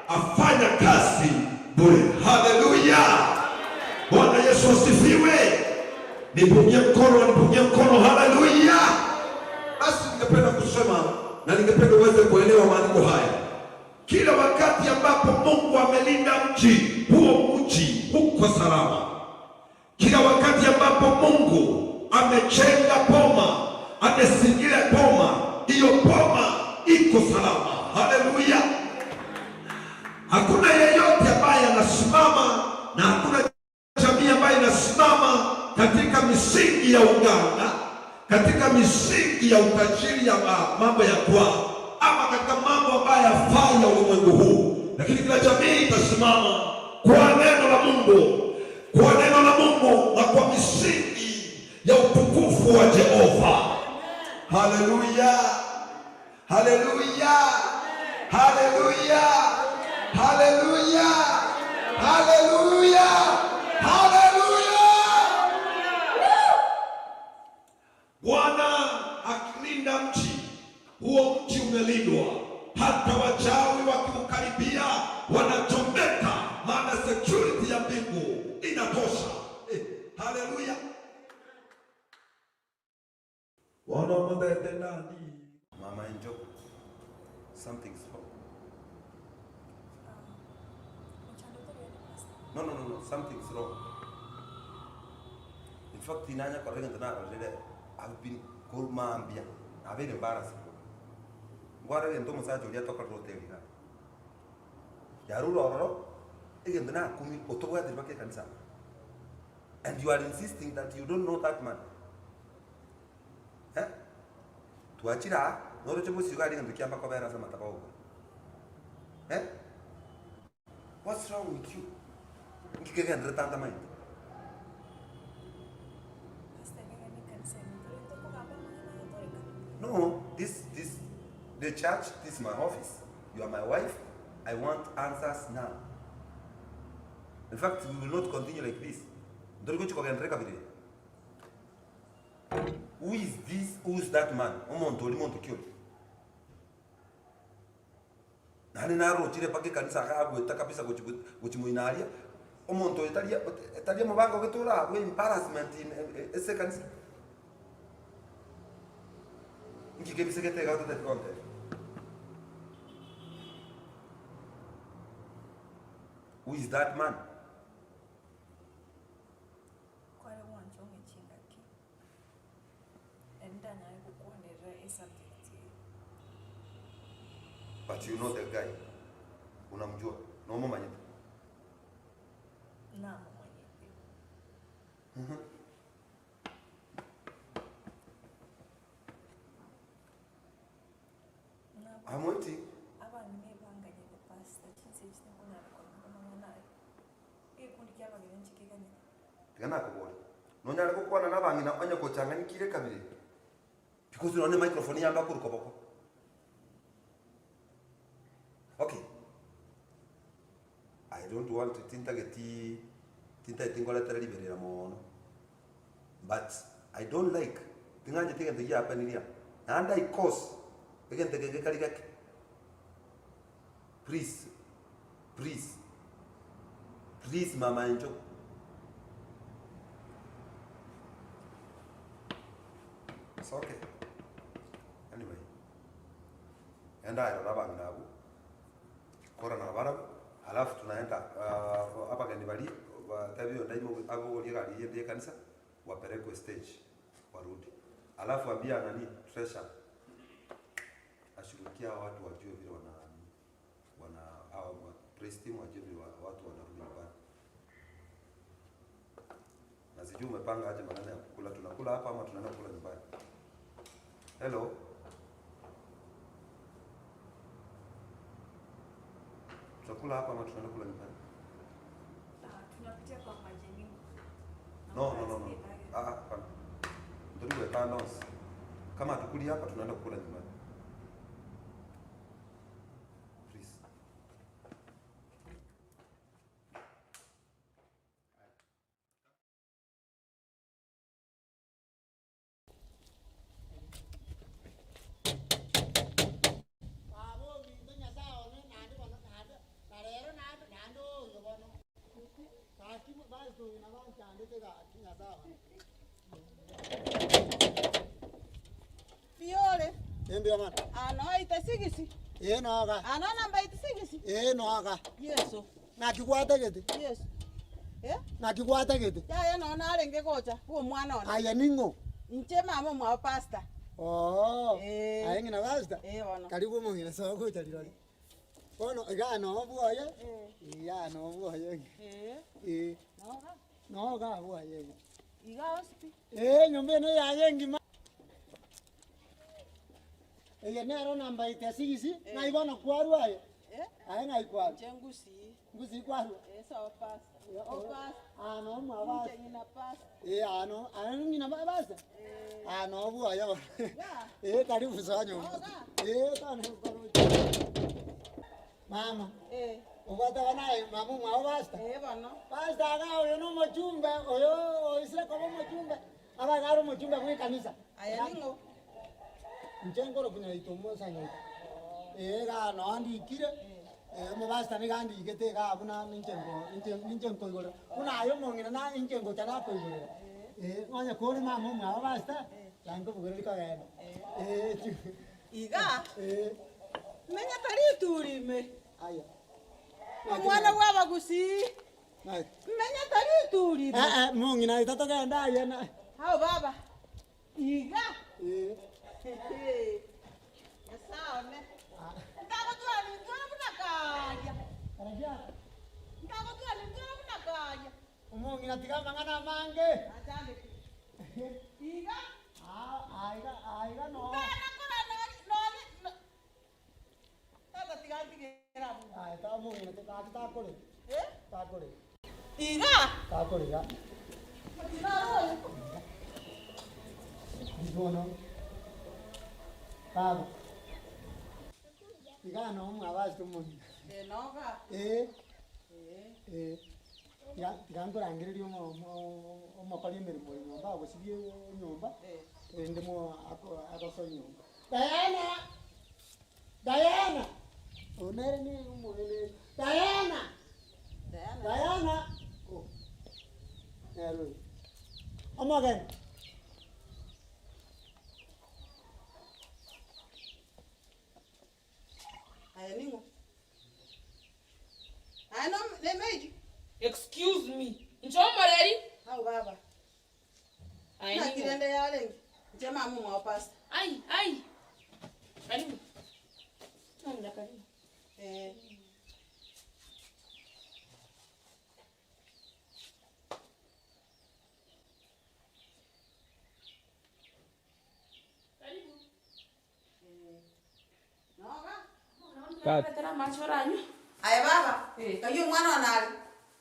afanya kazi bure. Haleluya! Bwana Yesu asifiwe. Nipungie mkono, nipungie mkono. Haleluya! Basi ningependa kusema na ningependa uweze kuelewa maandiko haya. Kila wakati ambapo Mungu amelinda mji huo, mji huko salama. Kila wakati ambapo Mungu amejenga boma, amezingira boma, hiyo boma iko salama. Haleluya! Hakuna yeyote ambaye anasimama na hakuna jamii ambayo inasimama katika misingi ya uganga, katika misingi ya utajiri ya mambo ya kwao, ama katika mambo ambayo yafai ya ulimwengu huu, lakini kila jamii itasimama kwa neno la Mungu, kwa neno la Mungu na kwa misingi ya utukufu wa Jehova. Haleluya, haleluya, haleluya, haleluya, haleluya, haleluya. Bwana akilinda mji huo, mji umelindwa. Hata wachawi wakiukaribia wanachomeka, maana security ya mbingu inatosha. Eh, haleluya. Mama Angel, something's wrong. No, no, no, no, something's wrong. In fact, inanya korora egento narorire, I've been korwa mambia, nabeire embarrassed. Nkware egento omosacha oria atokorire hoteli iga. Yarure ororo, egento nakumia, otobwatiri mpaka ekanisa amo. And you are insisting that you don't know that man. Eh? Twachire aa, noroche bosio iga aria egento kiamba kobera ase amataba ogokora. Eh? What's wrong with you? Nki kegenderete ntamaete? No, this this the church, this is my office. You are my wife. I want answers now. In fact, we will not continue like this. Ntori gochi kogenderera kabere. Who is this? Who is that man? Omonto ori monto ki ori? Naende narochire mpaka ekanisa aka agoeta kabisa gochi gochi moino aria, omonto oyo tari tari omobango gete orabue embarrassment in ase ekanisa. Inki kebisegete iga ototebie gontebia? Who is that man? Kware gwancha ong'e chingaki, naende ntanyare gokwanerera esubject eye. But you know the guy, unamjua, nomomanyete? Namomanyete. I'm waiting. Abang'ina ebanganyete pastor chinsa echi tinkonyara korora amang'ana aye. Egekundi ki'abageni inche keganyete. Tiga nakoboria, nonyare gokwana nabang'ina onye kochang'anyikire kabere? Because nonye microphone yamba korwa koboko. Okay. I don't want tintageti tintageti nkoretere riberera moono but I don't like ting'ancheti egento gia happenirie aa, naende I cause egento eke gekari geke please please please mama incho. It's okay anyway enda aye rora abang'ina abwo. Kora nabarabwo, alafu tunaenda abageni baria batebi onde aimoke abogorie egari eyende y'ekanisa wapelekwe stage warudi. Alafu ambia nani treasure ashughulikie hawa watu wajue vile wana wana hao wa praise team wajue vile watu wanarudi nyumbani. Na sijui umepanga aje maneno ya kukula, tunakula hapa ama tunaenda kukula nyumbani? Hello. Tutakula hapa ama tunaenda kula nyumbani? Tunapitia kwa majeni. No, no, no, no. Ah, ah, hapana. Ndio tano. Kama hatukuli hapa tunaenda kukula nyumbani. Please. Baba ominto Nyasae one naende bono naende na rero naende naende oyo bono gaki basi oyo nabo anchandete gaki Nyasae one. Mbuya ore? Ee mbuya mono. Aa noo 86? Ee noga. Aa noo namba 86? Ee noga. Yeso. Naki gwatagete? Yeso. Eh? Naki gwatagete? Yaya noo narenge gocha bwa omwana one. Aye ning'o? Inche mama omwabo pastor. Oo. Eh. Aye ng'ina pastor? Eh bono. Karibu omong'ina soa gocha rirorio. Bono igaa noo bwoye, igaa noo bwoye. Eh. Eh. Noga. Noga bwoye iga. Iga onsi pi. Eh, enyomba eno yaye engima. Eye nero namba 86, ng'ai bono kwarwa aye? Aye ng'ai kwarwa? Inche ngusii. Ngusii kwarwa? Eh, sawa pastor. Oh, pastor. Ah, no mwa pastor. Inche ng'ina pastor. Eh, ah, no, ah, ng'ina ba pastor? Ah, no bwoye bono. Eh, karibu soa nyomba. Eh, tone koroche. Mama. Eh. Obwate abana aye mama omwabo pastor? Eh, bono. Pastor iga oyo no omochumbe, oyo oisire koba omochumbe. Abaga are omochumbe bw'ekanisa. Aye ning'o? Inche nkoroku nyaito omosa nyaito. Ee igaa noo ndikire, omopastor nigo andikete igaa buna ninche nko ninche ninche nkoigorera. Buna aye omong'ina na inche ngocha nakoigorera. Ee, onye kore mama omwabo pastor, naye nkobogoreri kogenda. Ee chi Iga, ee. menyete rituri ime. Aya. Omwana bw'abagusii. Menya tari ituri ime. Eh, eh, mong'ina oito togende aye na. Ao baba, iga. Eh. Nyasae one. Ntagotwara nintware buna karia. Ntagotwara nintware buna karia. Omong'ina tiga amang'ana amange. Nachandete. Iga. Ah, aiga, aiga no. Ntana kora nonye, nonye, no. Tata tiga ntigere abwo. Aye tamong'ina gaki takorera. Eh? Takorera. Iga. Takorera. Bono. Baba. Iga no mwabasete omong'ina. Eh, noga. Eh. Eh. Eh. Tiga tiga nkorangererie omo omo omokori emeremo oyo nyomba agosibie enyomba, erinde mo ako agosoe nyomba. Diana! Diana! Oyo nere ne omogeni Diana! Diana! Oh, nere oyo. Omogeni. Aye ning'o? Aye no nemaidi. Excuse me, inche omoreri? Ao baba. Aye Naki ning'o? rende yarenge? Inche mama omwabo pastor. Ai, ai. Karibu. Nang'ina karibu. Eh. Karibu. Aye baba, kayio omwana one are?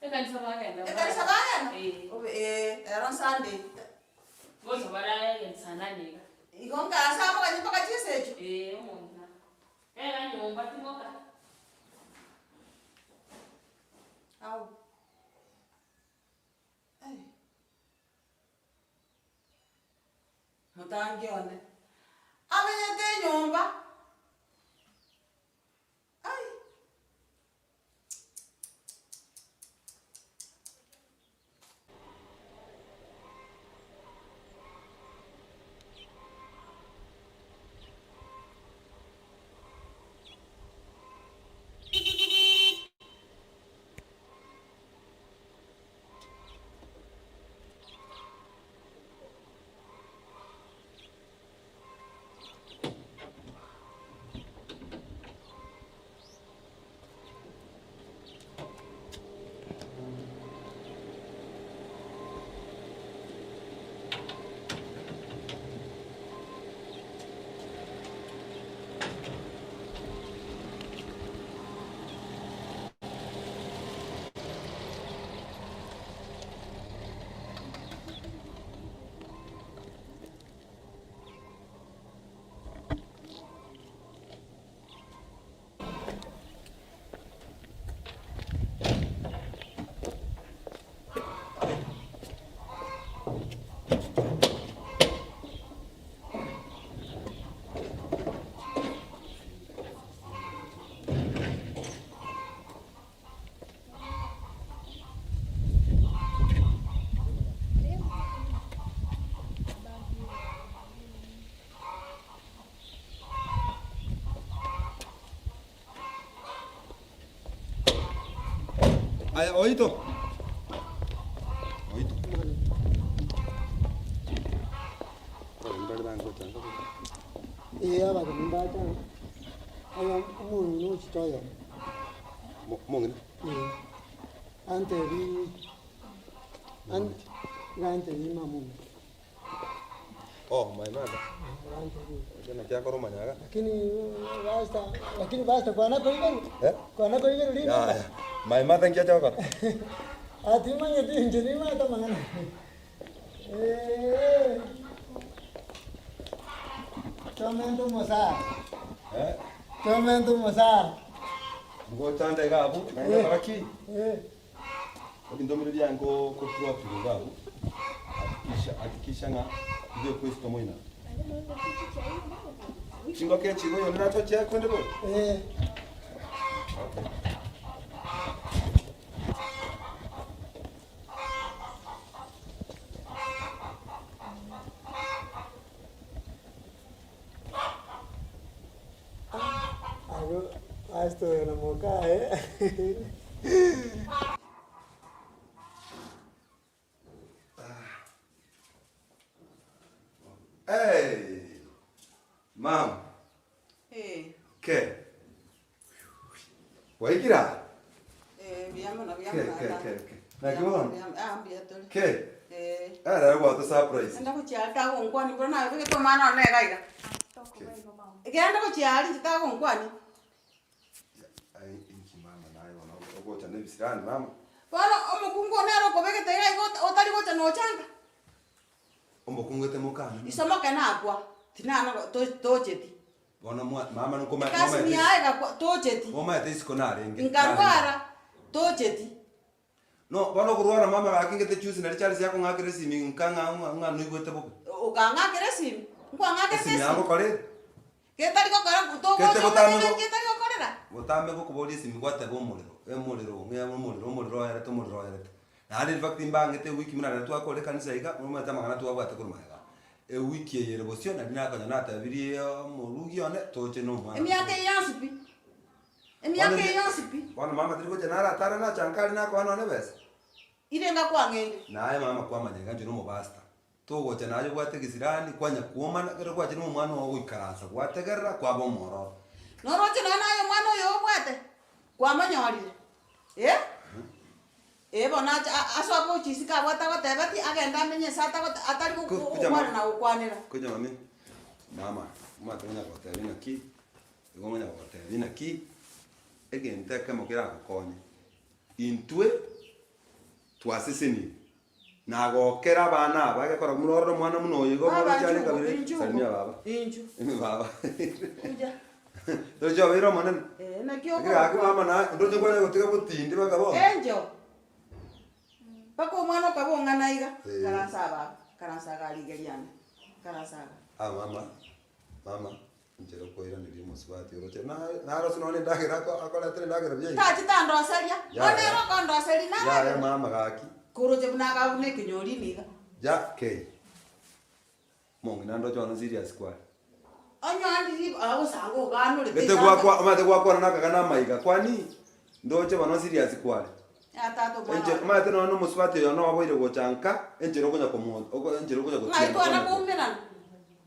Ekanisa bagenda. Ekanisa bagenda? Obe eh, ero Sunday. Gocha baragenda saa nane iga. Igo nkaase aboganye mpaka chinsa echio? Eh, omong'ina. Genda nyomba timoka. Motangi one, amenyete enyomba, ai. Aya oito. Oito. Ee abageni mbacha aya omong'ina ochete oyomo. Omong'ina? Ee. Antebi an- iga antebi mama ominto. Oh my mother. Naki akora omanyaga. Lakini basta lakini basta kwana koiberwa Eh? kwana koiberwa rinde Yaya. My mother nki acha gokora? Ah timanyeti inche nimanyete amang'ana eh. Tomente omosara Eh? tomente omosara Ngochanda iga abwo, naende kora ki? Eh. Ebinto mbire biaye nko ko drop iga abwo, hakikisha hakikisha ng'a tibekwa esito moino. Chingoko echi igo oyonde nachochia konde bobe? Eh. Okay. Abwo pastor oyo na mokaye. Hey, ma'am. Eh. Ke. Waikire aa? Eh, mbuya mono, mbuya Ke, mono ke, tata. ke, ke. Naki bono? Mbuya, ah, mbuya tore. Ke. Eh. Eh, rero gwato surprise. Enda gochia are tagonkwani mboro nabegete omwana one iga iga. Genda gochia are inche tagonkwani. Ai, inki mama naye bono ogocha na ebisirani mama. Bono omokungu one nere okobegete iga iga ota- otari gocha nochanga. Omokungu ete mokana. Isomoke nakwa, tinana to- tocheti. Bono mwa mama nokoma Ekasi momaete niaye egakwa tocheti. momaete isiko narenge. Nkarwara tocheti. No bono okorwara mama gaki ngete juzi nari Charles akong'akera esimi nka ng'a ng'a ng'a noigwete bobe. Okang'akera esimi? Nkwang'akerete Esimi esimi? yagokora ere. Getari gokora Gete togocha botambe omanyete go- getari gokorera. Botambe gokoboria esimi gwateba omorero, omorero ng'a omorero omorero oerete omorero oerete. Naende in fact mbangete ewiki buna riria twakora ekanisa iga, omanyete amang'ana twabwate korwa magega. Ewiki eye ere bosio nari nakonya natebirie omorugi one toche na omwana. Emiaka eye yonsi pi, emiaka eye yonsi pi. Bono mama tari gocha naratare nacha nka aria nakoa nonye ebesa. Ire ngakwang'eire. Naye mama kwamanya iga inche nomopastor, togocha naye obwate egesirani kwanya kwomana ekero gwachire na omwana oo goikaransa gwategerera kwaba omwororo. Noroche nonya naye omwana oyo obwate, kwamonyorire, eh? Ee bono ache a- ase ogochia isiko abwo atagoteba ti, agende amenye ase atagote atari go- Ku- go- kuja gokwana mama. na gokwanera. Kuja mami, mama, omanyete ngonya gotebia naki, igo ngonya gotebia naki, egento ekemo keragokonye, intwe twaseseniwe, nagokera abana aba egekora buna orore omwana buna oyo igo Baba oroche are inchuo, kabere, inchuo, salimia baba, inchuo. baba. Kuja. Torochi obeire omonene? Eh, naki Lakini gaki okorokwa. mama naye, ndoche kwanya gotiga botindi mpaka bono. Encho. Mpaka omwana okaba ong'ana iga, Eh. karansa ababa, karansa iga rigeria ane. Karasa iga. Ah mama, mama, inchera okoiraneria omosubati oroche naye narose nonye endagera ako akoretera endagera buya iga. Tachi tandoseria, bono Yaya. ere okondoseria Yaya naragere. mama gaki. Koroche buna akaba buna ekenyorini iga. Ya kei. Omong'ina ndoche bono serious kware. Onye andiri agosanga oganorete Gete gwakwa omanyete gwakwana nakagana amaiga kwani ndoche bono serious kware. Ya tata omwana Enche one. omanyete nonya na omosubati oyo noboire gocha nka enchera okonya komo oko enchera okonya Ng'ai gotiena twana konya ko. koumerana?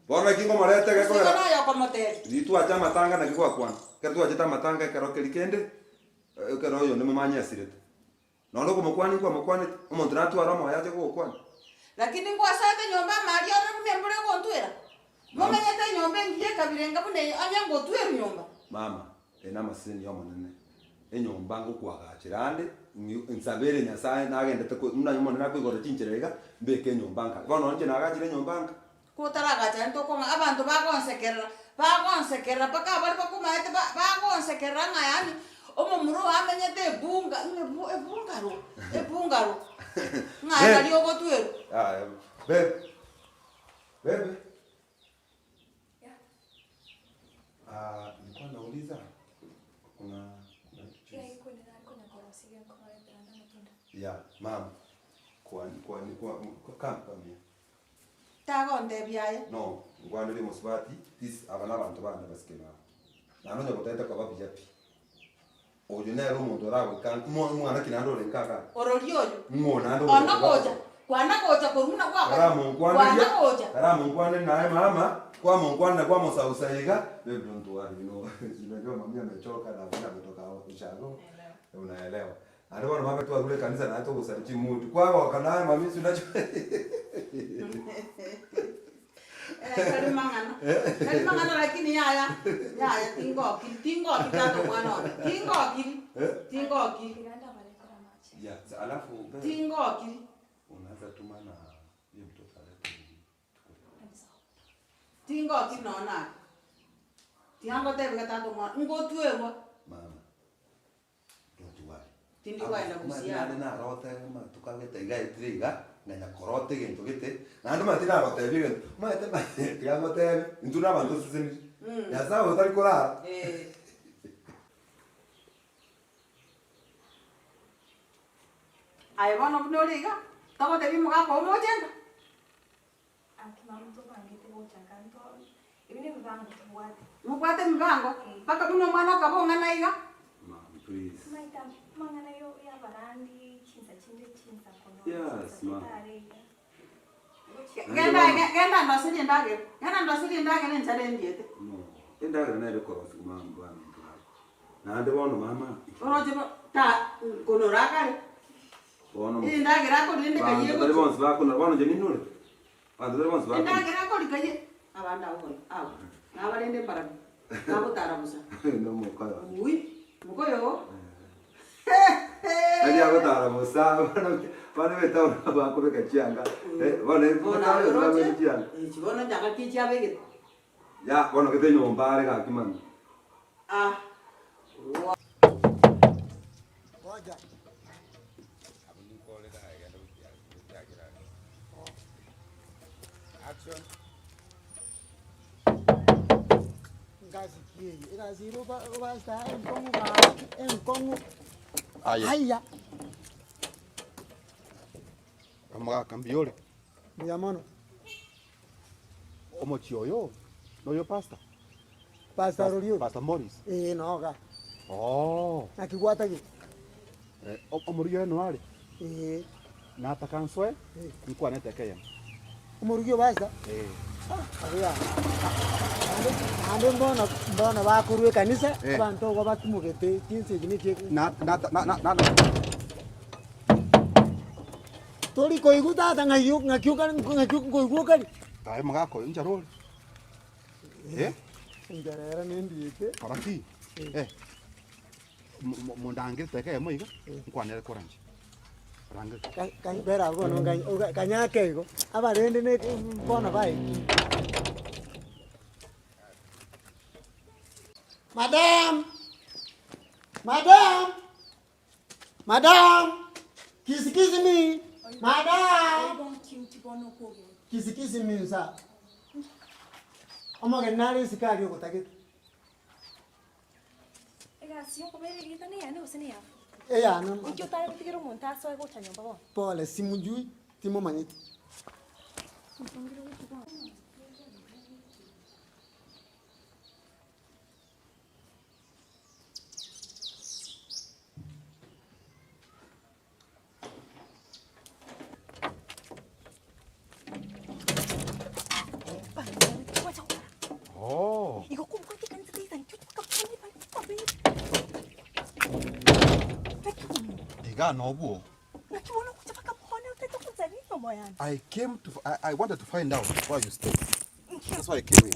Bono naki ngomoreta Gose gekogera igo noyo okomotebia. riria twacha amatanga naki gwakwana. Ekero twachete amatanga ekero keria kende ekero oyonde momanye asirete. Nonya okomokwania nkwamokwanete, omonto natware omoyo ache kogokwania. Lakini ngwasoete nyomba amaaria orore buna embura egontwera? Momenyete enyomba engiya ekabira enga buna eye, onye ngotwerwa nyomba. Mama, eye namaseseni y'Omonene, enyomba ngokwagachera ande, ng'i- nsabere Nyasaye nagendete ko buna Omonene akoigorera chinchera iga, mbeke enyomba nka. Bono inche nagachire enyomba nka. Kotaragacha intwe okong'a abanto bagonsekerera, bagonsekerera mpaka abaria bakomaete ba bagonsekerera ng'a yaani omomura oyo amenyete ebunga ng'a ebu ebungaro ebungaro ng'a aye nari ogotwerwa. Yaya, babe, babe. Ah, nilikuwa nauliza kuna kuna juice. Yeah, mama. Kwani kwani kwa come come here. Tagontebia aye. No, nkwanere omosubati, this aba nabanto bande basike nabo. Naende onye gotagete koba buya pi, oyo nere omonto oragoika mo omwana ki naende ore nka igaa? Orori oyo. Ng'o naende Ono ogocha koba gocha, kwana gocha korwa buna gwakora. Karamonkwaneria, Kwana gocha. karamonkwaneria naye mama, kwamonkwanera kwamosausa iga, babe don't worry, you know, si unajua mami amechoka na vile ametoka ushago, unaelewa. Naende bono mambia twarure ekanisa naye togosari chimutu, kwagoka naye mami si unajua Eh, tari mang'ana. Tari mang'ana lakini yaya, yaya tingokiri, tingokiri tata omwana one, tingokiri, tingokiri. Yeah, sa alafu babe, Tingokiri. unaweza tuma na huyo mtoto alete nini tukule. Tingokiri nonya nake. Tiga ngotebi tata omwana, ngotwerwa. Mama. Don't worry. Tindi kogenda Omanyete gosiara. naende narote amatuko agete iga aetire iga, nganya korota egento gete, naende omanyete nagotebia egento, omanyete tiga ngotebie, intwe na abanto toseseniri, Nyasaye oyo tari korara. Eh. Aye bono buna ore iga, togotebia omogaka oo moche nka? Mobwate emibango, mpaka buna omwana okaba ong'ana iga. Genda genda ndoserie endagera, genda ndoserie endagera enchara endiete. Oroche bo ta nkonora akare. Bono Endagera akorire rende Banto kayie tari gochia. bonsi bakonora, bono inche ninure? Banto tari bonsi bakonora. Endagera akoria kayie, abande abwo bono, abwo, nabarende mbarabwo, bagotara bosa. Nomokoyo one. Ui, mokoyo oo. Tari agotara bosa, bono bono betaoni bakobeka chianga, eh, bono Bono bono aye oroche, babeke chianga. echi bono nchanga ki chiabegete. Ya, bono gete nyomba are gaki mani. Ah. Ngoja. Ngasi ki eye? Egasi ere oba obasete aa enkong'u gaki enkong'u. Aye. Haiya. Omogaka mbuya ore? Mbuya mono. Omochie oyo noyo pastor? Pastor oria oyo? Pastor Morris? Ee noga. Oo. Naki gwatagete? Eh, omorugi oye noyo are? Ee. Nataka nsoe nkwane eteka eyemo. Omorugi o pastor? Ee. Ah, abu yaya. Naende naende mbono mbono bakorwa ekanisa, Eh. abanto igo batimogete chinsa echi nechi Na na na na na Tori koigwa tata ng'ai ng'aki okare ng'aki nkoigwa okare. Tae omogaka oyo nchara ore. Eh? Enchara ere nendiete. Kora ki? Eh. Mondangere teka eyemo iga, nkwanere kora inche. Rangeri. Bera abwo bono kanyake igo, abarende ne bono baekire. Madam! Madam! Madam! Kisi kisi me! Madam! Kisi kisi me nsa. Omogeni nare isiko aria ogotagete. Egasi yokobera erieta neyane gose neyao? Eyane. Inki otare gotigera omonto asoe gocha nyomba bono? Pole, simujui, timomanyeti. Oh. Iga nobwo. I came to I, I wanted to find out where you stay. That's why I came here.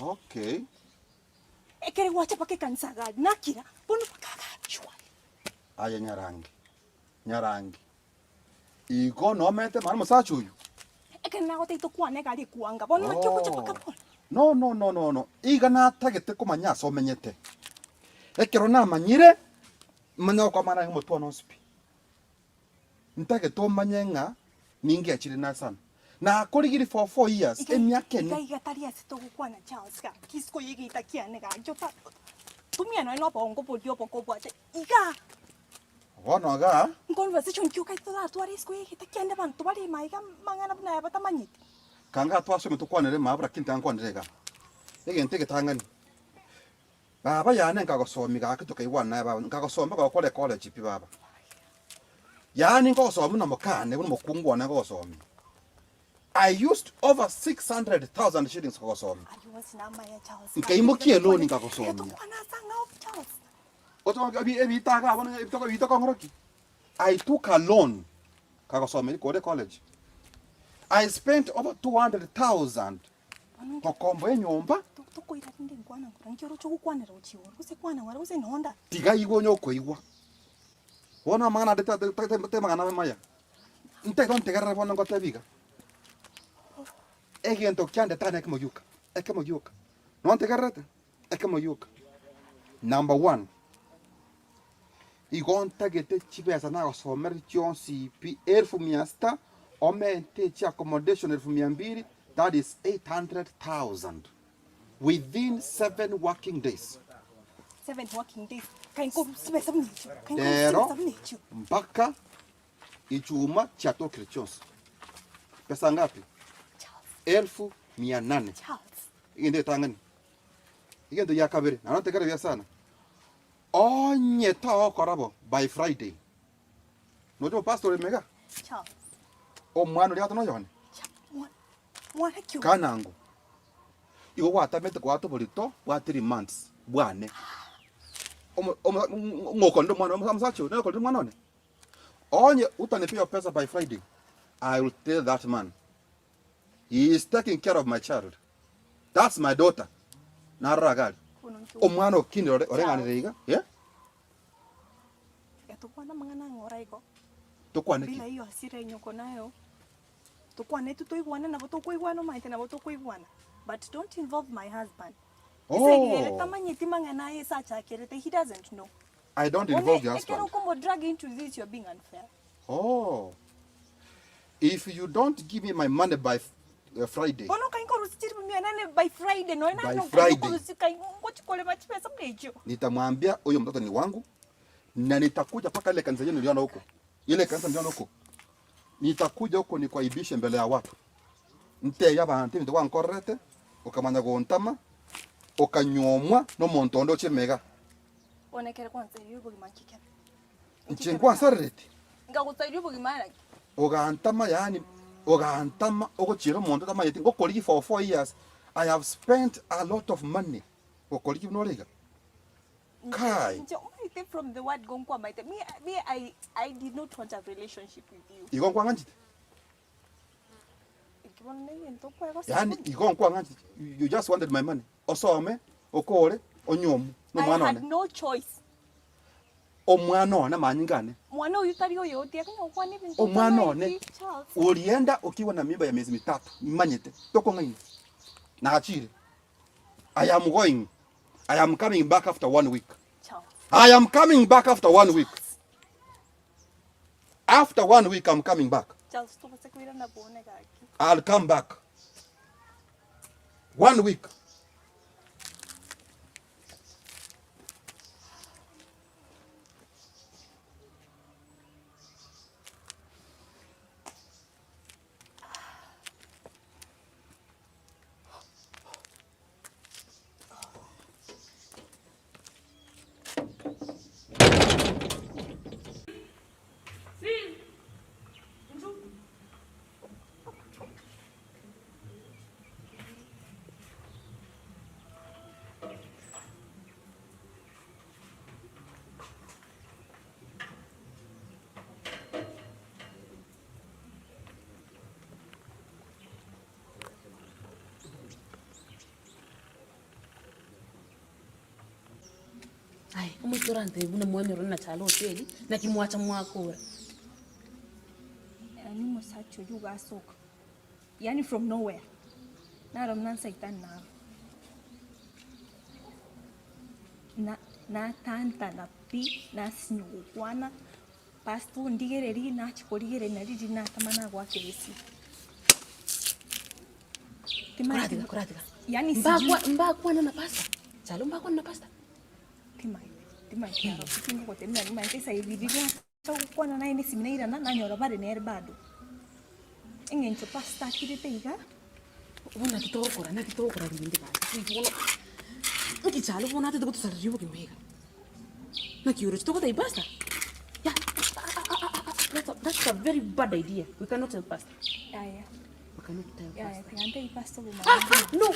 Okay. Ekere gwacha mpaka ekanisa iga aria, nakira, bono mpaka iga aria, surely. Aye Nyarangi, Nyarangi, igo nomete mara omosacha oyio? Ekere nagotebia tokwane iga aria ekwanga, bono naki ogocha mpaka bono? No, no, no, no, no, iga natagete komanya ase omenyete. Ekero namanyire, manye gokwamana ng'a omotwe one onsi pi. Ntagete omanye ng'a ningechire nasana. Nakorigirie for four years, Iga emiaka iga ene. iga tari ase togokwana Charles gaki isiko y'egeita kiane gaki ota tumia nonya na obongo boria oboke obwate igaa. Bono igaa. Conversation ki okaete toratware isiko y'egeita kiane abanto bare ime aiga amang'ana buna aya batamanyeti. Kanga twasome tokwanere ime lakini tankwanere igaa. Egento egetang'ani, Baba yane nkagosomia gaki tokaigwana naye baba, nkagosomia mpaka gokora ecollege pi baba. Yaani nkogosomia buna mokane, buna omokungu one nkogosomia. I used over 600,000 shillings kogosomia. Nkaimokia eloni nkagosomia. Ebita iga bono ebita okong'ora ki? I took a loan nkagosomia rikori ecollege. I spent over 200,000 Gokomboa enyomba. Tiga aigwe onye okoigwa. Bono amang'ana ande tari amang'ana amaya. Ntagete ontegerere bono ngotebi iga, egento kiandete nekemo gioka, ekemo gioka. Nontegererete? Ekemo gioka. Number one, igo ntagete chibesa nagosomereti chionsi pi elfu mia sita, omente chi accommodation elfu mia mbili, that is 800,000 within seven working days. Seven working days. Kai nko chibesa buna echio. Kai nko Rero chibesa buna echio. mpaka ichuma chiatokire chionsi. Pesa ngapi? Elfu mia nane. Charles. Egento egetang'ani. Egento gia kabere, naende otekere buya sana, onye togokora bo by Friday, noche omopastor ore iga, omwana oria goteba noyone, kanango, igo gwatamete goata oborito bwa three months bwane, omo omo ng'okorire omwana omosacha oyo, nokorire omwana one? Onye utanipea hiyo pesa by Friday, I will tell that man He is taking care of my child. That's my daughter. Narora iga aria. Omwana okinire ore oreng'anire iga, eh? Tokwane amang'ana ang'e ora igo. Tokwane ki? Bila hiyo hasira yenye uko nayo. Tokwane tu toigwane nabo tokoigwana omanyete nabo tokoigwana. But don't involve my husband. Oh. Ase ere tamanyeti mang'ana aye ase achakerete, he doesn't know. I don't Bono involve your ekero husband. okomo drag into this you're being unfair. Oh. If you don't give me my money by uh, Friday. Bono kai nkorusia chiribu mia nane by Friday nonya By nane Friday. nkorusia kai ngochi korema chibesa buna echio. Nitamwambia huyo mtoto ni wangu na nitakuja mpaka ile kanisa yenu niliona huko. Ile kanisa niliona huko. Nitakuja huko nikuaibishe mbele ya watu. Ntebi abanto ebinto gwankorerete, okamanya gontama, okanyuomwa nomonto onde oche mega. Bono ekere gwansareire obogima nki kebe? Inche nkwansarereti? Ngagosairia obogima naki? Ogantama yaani ogantama ogochiera omonto otamanyeti ngokorigia for four years I have spent a lot of money gokorigia buna ore iga. Kai! Inche omanyete from the word go nkwamaete me, me I, I did not want a relationship with you. Igo nkwang'anchete? Eki bono negento okwegosa Yaani buna. igo nkwang'anchete you just wanted my money osome okore onyuomwe I nomwana had one. no choice. Omwana one amanyinga ane. Mwana oyio tari oyo tiga konya gokwana ebinto Omwana one otamanyeti, Charles. orienda okiwa na mimba ya miezi mitatu nimanyete tokong'aina nachire I am going I am coming back after one week Charles. I am coming back after one week after one week I'm coming back Charles tobase koirana bwone gaki. I'll come back. One week. Aye, omoika orantebie buna mwanyorire na chalo hoteli, naki mwacha mwakora. Yaani omosacha oyio ogasoka, yaani from nowhere, naro buna nsaitani naro. Na natantana pi, nasinywa gokwana, pastor ondigereria, nachia korigereria nari riria natama nagoakera esimi. Koratiga, koratiga. Yaani Mbakwa sijui mbakwana na pastor. Chalo mbakwana na pastor. Timaeti, timaeti aro, tingogotebia nari maete esaidi riria nacha gokwana naye na esimi nairana nanyora bare nere bado. Eng'encho pastor akirete iga. Bono naki togokora, naki togokora rende gaki inki bono, inki chalo bono atete gotosareria obogima iga? Naki oroche togotebia pastor? Ya that's a, that's a very bad idea, we cannot tell pastor. Yaya. We cannot tell Yaya, pastor. tiga ntebie pastor obogima Ah, ah, no,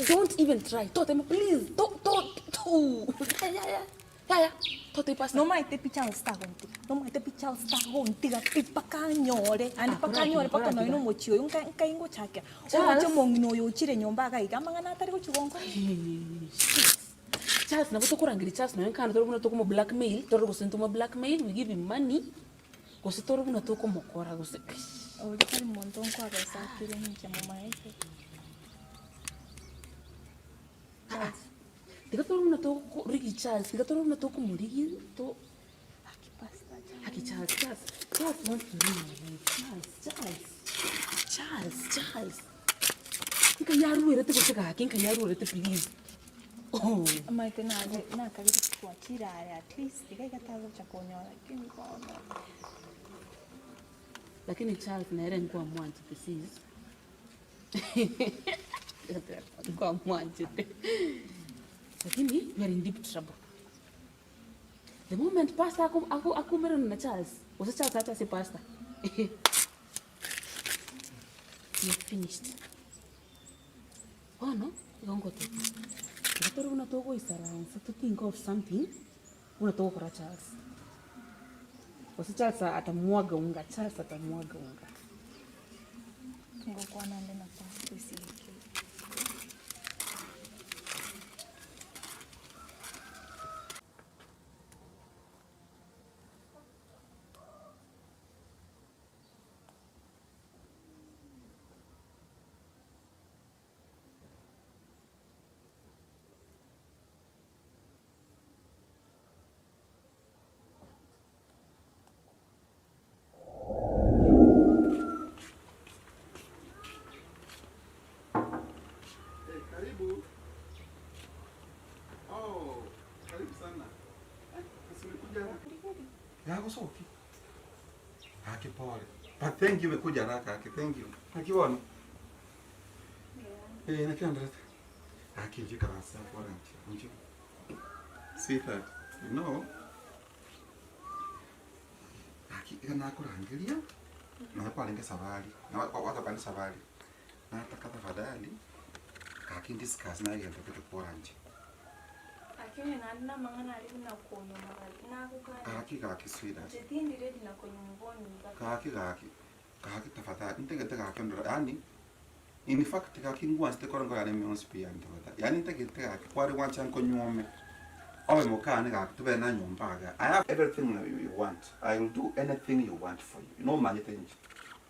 don't even try. Totema, please, to, to, to. Ya, ya, ya, ya, totebie pastor. Nomaete pi Charles tagontiga, nomaete pi Charles tagontiga pi mpaka anyore, aende mpaka anyore mpaka nonye na omochie oyo nka nkai ngochakera. Charles. Omochie omong'ina oyo ochire nyomba iga iga amang'ana atari gochia gonkora. Charles nabo tokorangeria Charles nonye nkano tore buna tokomo blackmail, tore gose ntomo blackmail, we give him money, gose tore buna tokomokora gose eish. Oria tari monto nkoabesa akire ninche momaete. Aa, tiga tore buna tokorigia Charles, tiga tore buna tokomorigia to Aki pastor Charles. Aki Charles, Charles, Charles wants to ruin our life, Charles, Charles, Charles, Charles. Nkai aruerete gose gaki, nkai aruerete please. Oh. Omanyete nabe nakabire twachire are at least iga iga tagocha konyora lakini bono. Lakini Charles nere nkwamwanchete sis. Nkwamwanchete. Lakini we are in deep trouble. The moment pastor ako ako akoumerana na Charles, gose Charles ache ase pastor, we are finished. Bono, igo ngoteba, igo tore buna togoisaransa to think of something, buna togokora Charles. Gose Charles atamwaga unga, Charles atamwaga unga. Ngokwana nde na pastor esike. Hey, karibu. Oh, karibu sana. Eh, si ulikuja haraka? Yako soki. Haki pole. But thank you umekuja haraka haki, thank you. Haki bono. Eh, nakiandeleta. Haki njika rasa bora nchi. Nchi. Sweetheart, you know, Gaki iga nakorangeria, nonya kwarenge esabari, na gwatokana esabari, nataka tafadhali, gaki ndiscuss naye egento gete koranche. Lakini naende namang'ana aria buna konywa nagokania. Gaki gaki sweetheart. Inche tindi ready na konywa mboni mpaka. Gaki gaki, gaki tafadhali, ntagete gaki ondore yaani, in fact gaki ngwanchete kore nkogenda emionsi pi yaani tafadhali, yaani ntagete gaki kware gwancha nkonyuome, obe mokane gaki tobere na nyomba igaa, I have everything you want, I will do anything you want for you, nomanyete inche.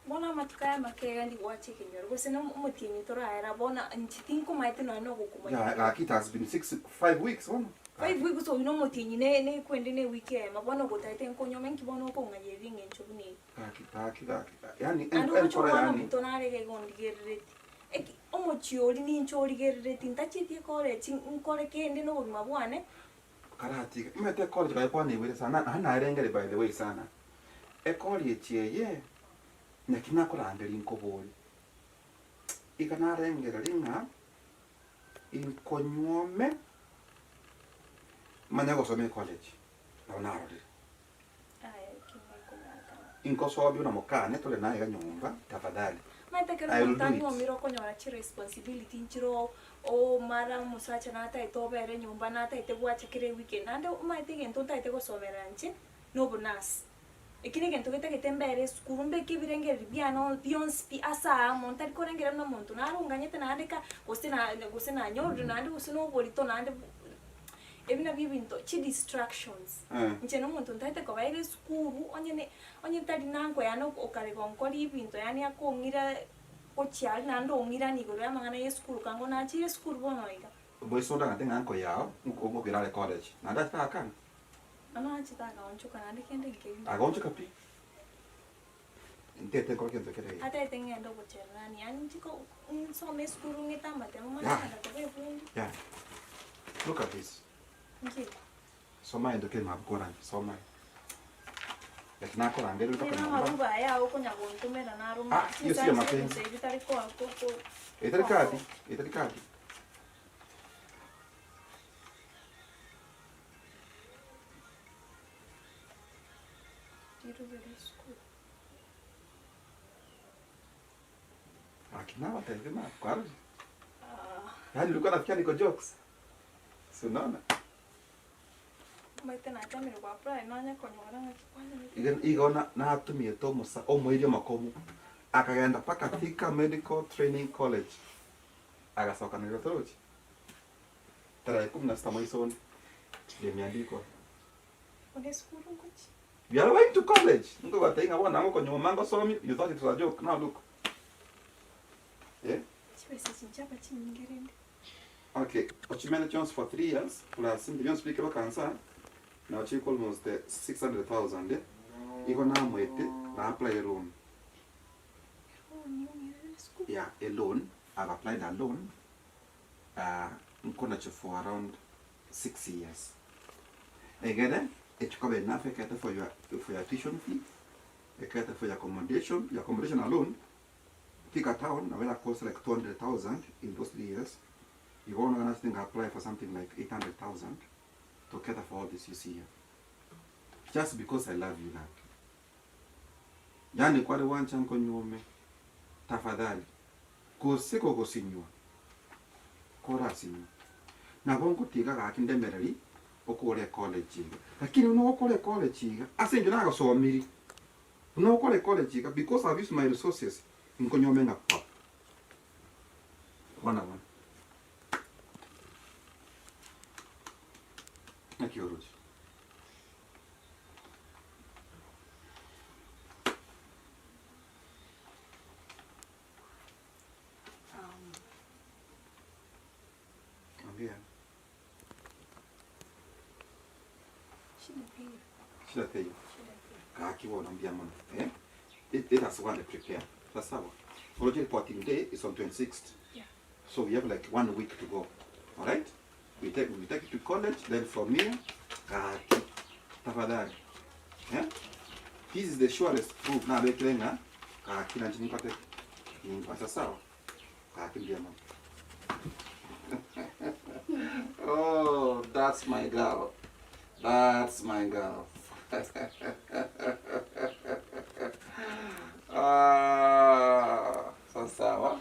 Bono amatuko aya make iga ndigwacha ekenyoro, gose na omotienyi toraera, bono inche tinkomaete nonya na ogokomanya. Yeah, gaki it has been 6, 5 weeks bono. 5 weeks oyio na omotienyi ne nekwende na ewiki eyemo, bono ogotaete nkonywa inki bono okong'ayereria eng'encho buna eye. Gaki, gaki, gaki, yaani Naende ogocha enkoro omwana yaani. ominto nare iga iga ondigerereti. Eki omochie oria ninche origereretie, ntachieti ecollege nkore kende na obogima bwane. Karatiga, omanyete ecollege baye kwana sana, naende narengere by the way sana, ecollege eye, naki nakorangeria nkoborie, iga narengereria ng'a inkonyuome manye gosoma ecollege, nabo narorire. Inkosobia buna mokane tore naye iga nyomba tafadhali. Omanyete ekero I will omonto do it. anyuomire okonyora chiresponsibility nchire oo omara omosacha natagete obere nyomba natagete gwacha kera eweekend naende omanyete egento ntagete gosomera inche na obonurse. Eki negento getagete mbere esukuru mbeke ebirengererio biane o bionsi pi ase aamo ntari korengereria buna omonto naronganyete naende ka gose na gose nanyorire naende gose na oborito naende Ebi nabio ebinto, chidistractions. Inche nomonto ntaete koba ere esukuru, onye ne onye tari nanko yaani okare gonkoria ebinto yaani akong'ira gochia aria naende ong'iranie igoro y'amang'ana ya esukuru kango nachire esukuru bono iga. Boiso ndagante ng'a anko yao nkoira are college naende achete agakana. Bono achete agaonchoka naende kende nkeria. Agaonchoka pi. Ntete nkore gento kere iga. Ataete ng'ende ogochererania, yaani inche ko nsome esukuru ng'ete amatemo manye Yeah. kogenda koba ebundi. Yeah. Look at this. Inki eke? Soma egento kere mabuku oranche, soma. Eki nakorangeria Onye mpaka na nyomba. amarube aya okonya gontomera naro Ah, hiyo sio mapenzi. ebi tari koa ko ko Etari kadi, etari kadi. Rirube ri'esukuru. Aki nabatebie na kwarorire. Yaani ulikuwa nafikia niko jokes. Si unaona? Omanyete nachamire go apply nonye konyora ng'aki kwanyorire. Iga igo na- natumiete omosa omoiri omokomu akagenda mpaka Thika Medical Training College agasoka nario torochi tarehe kumi na sita mwezi onde limeandikwa Bono esukuru ngochia. You are going to college. Nkogotebi ng'a bono ngokonyuoma ngosomie, you thought it was a joke, now look. Eh? Chibesa echi nchiaba chinyinge rende. Okay, ochimene chionsi for 3 years plus mbiri bionsi bike bakansa nabo chiko almost 600,000 eh? Igo namoete na apply a loan. Loan ong'irere esukuru. Yeah, a loan. I've applied a loan. Uh, nkonacho for around 6 years. Egere echikoba enough ekete for your, for your tuition fee, ekete for your accommodation, your accommodation alone, Thika town nabo eracost like 200,000 in those 3 years, igo bono iga nase apply for something like 800,000 to cater for all this you see here. Just because I love you that. Yaani kware gwancha nkonyuome, tafadhali, gose kogosinywa, korasinywe. Nabo ngotiga gaki ndemereri okore ecollege iga. Lakini buna ogokora ecollege iga, ase eng'encho nagosomiri, buna ogokora ecollege iga because I've used my resources, nkonyuome ng'a pap. Kwana bono. Naki oroche? Ongea. Shida teiyo. Shida teiyo. Gaki bono mbuya mono. Eh? Let, let us go and prepare. Sawa. Oroche reporting day is on 26th. Yeah. So we have like one week to go. All right? We take, we take it to college, then from here, gaki. Tafadhali. Eh? This is the surest proof. Na bekire ng'a gaki nanche ninkote. Ninkwasa sawa. Gaki mbuya mono. Oh, that's my girl. That's my girl. Ah, sawa.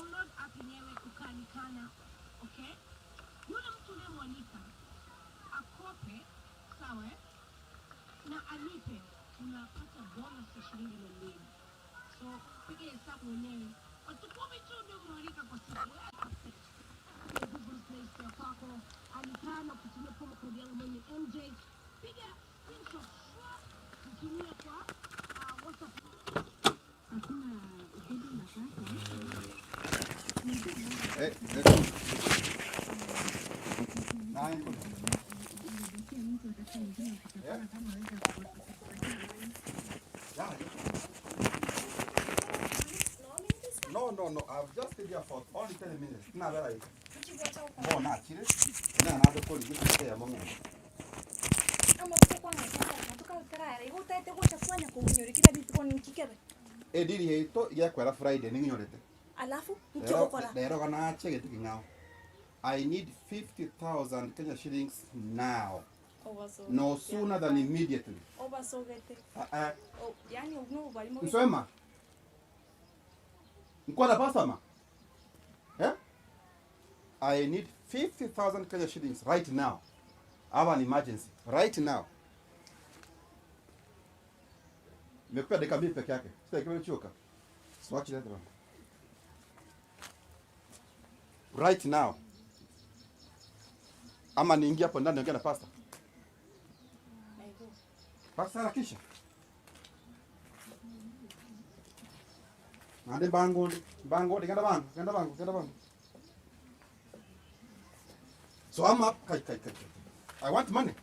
Download app yenyewe ukaalikana, okay? Yule mtu unayemwalika akope, sawa eh? na alipe, unapata bonus ya shilingi 200. So piga hesabu mwenyewe, watu 10 tu ndio umewalika kwa siku. Kwenye Google Play Store kwako, alikana kutumia promo code yangu mwenye MJ, piga screenshot shwa, nitumie kwa WhatsApp. Hakuna huduma sasa. Eh, eh. Nine. No, no, no. I've just stayed here for only 10 minutes. Na vera ika. Mbona achire? Na na do koli gute ya mongo. Amatuko kwang'aika tukarutarara igo otaete gocha kwanya kong'inyora kera rituko ninki kebe Ediri yeito yekwera Friday ning'inyorete. Alafu nki Rero ogokora? rero ganache gete king'ao. I need 50,000 Kenya shillings now. Obasogete. No sooner than immediately. Obasogete. Ah, ah. O- yaani nobarimo Mswema. Mkwada pasama. Eh? I need 50,000 Kenya shillings right now. I have an emergency right now. Nimekupa dakika mbili peke yake. Sasa ikiwa nichoka. Swatch that one. Right now. Ama niingie hapo ndani niongee na pastor. Pastor harakisha. Nande bango, bango, genda bango, genda bango, genda bango. So I'm up. Kai, kai, kai. kai. I want money.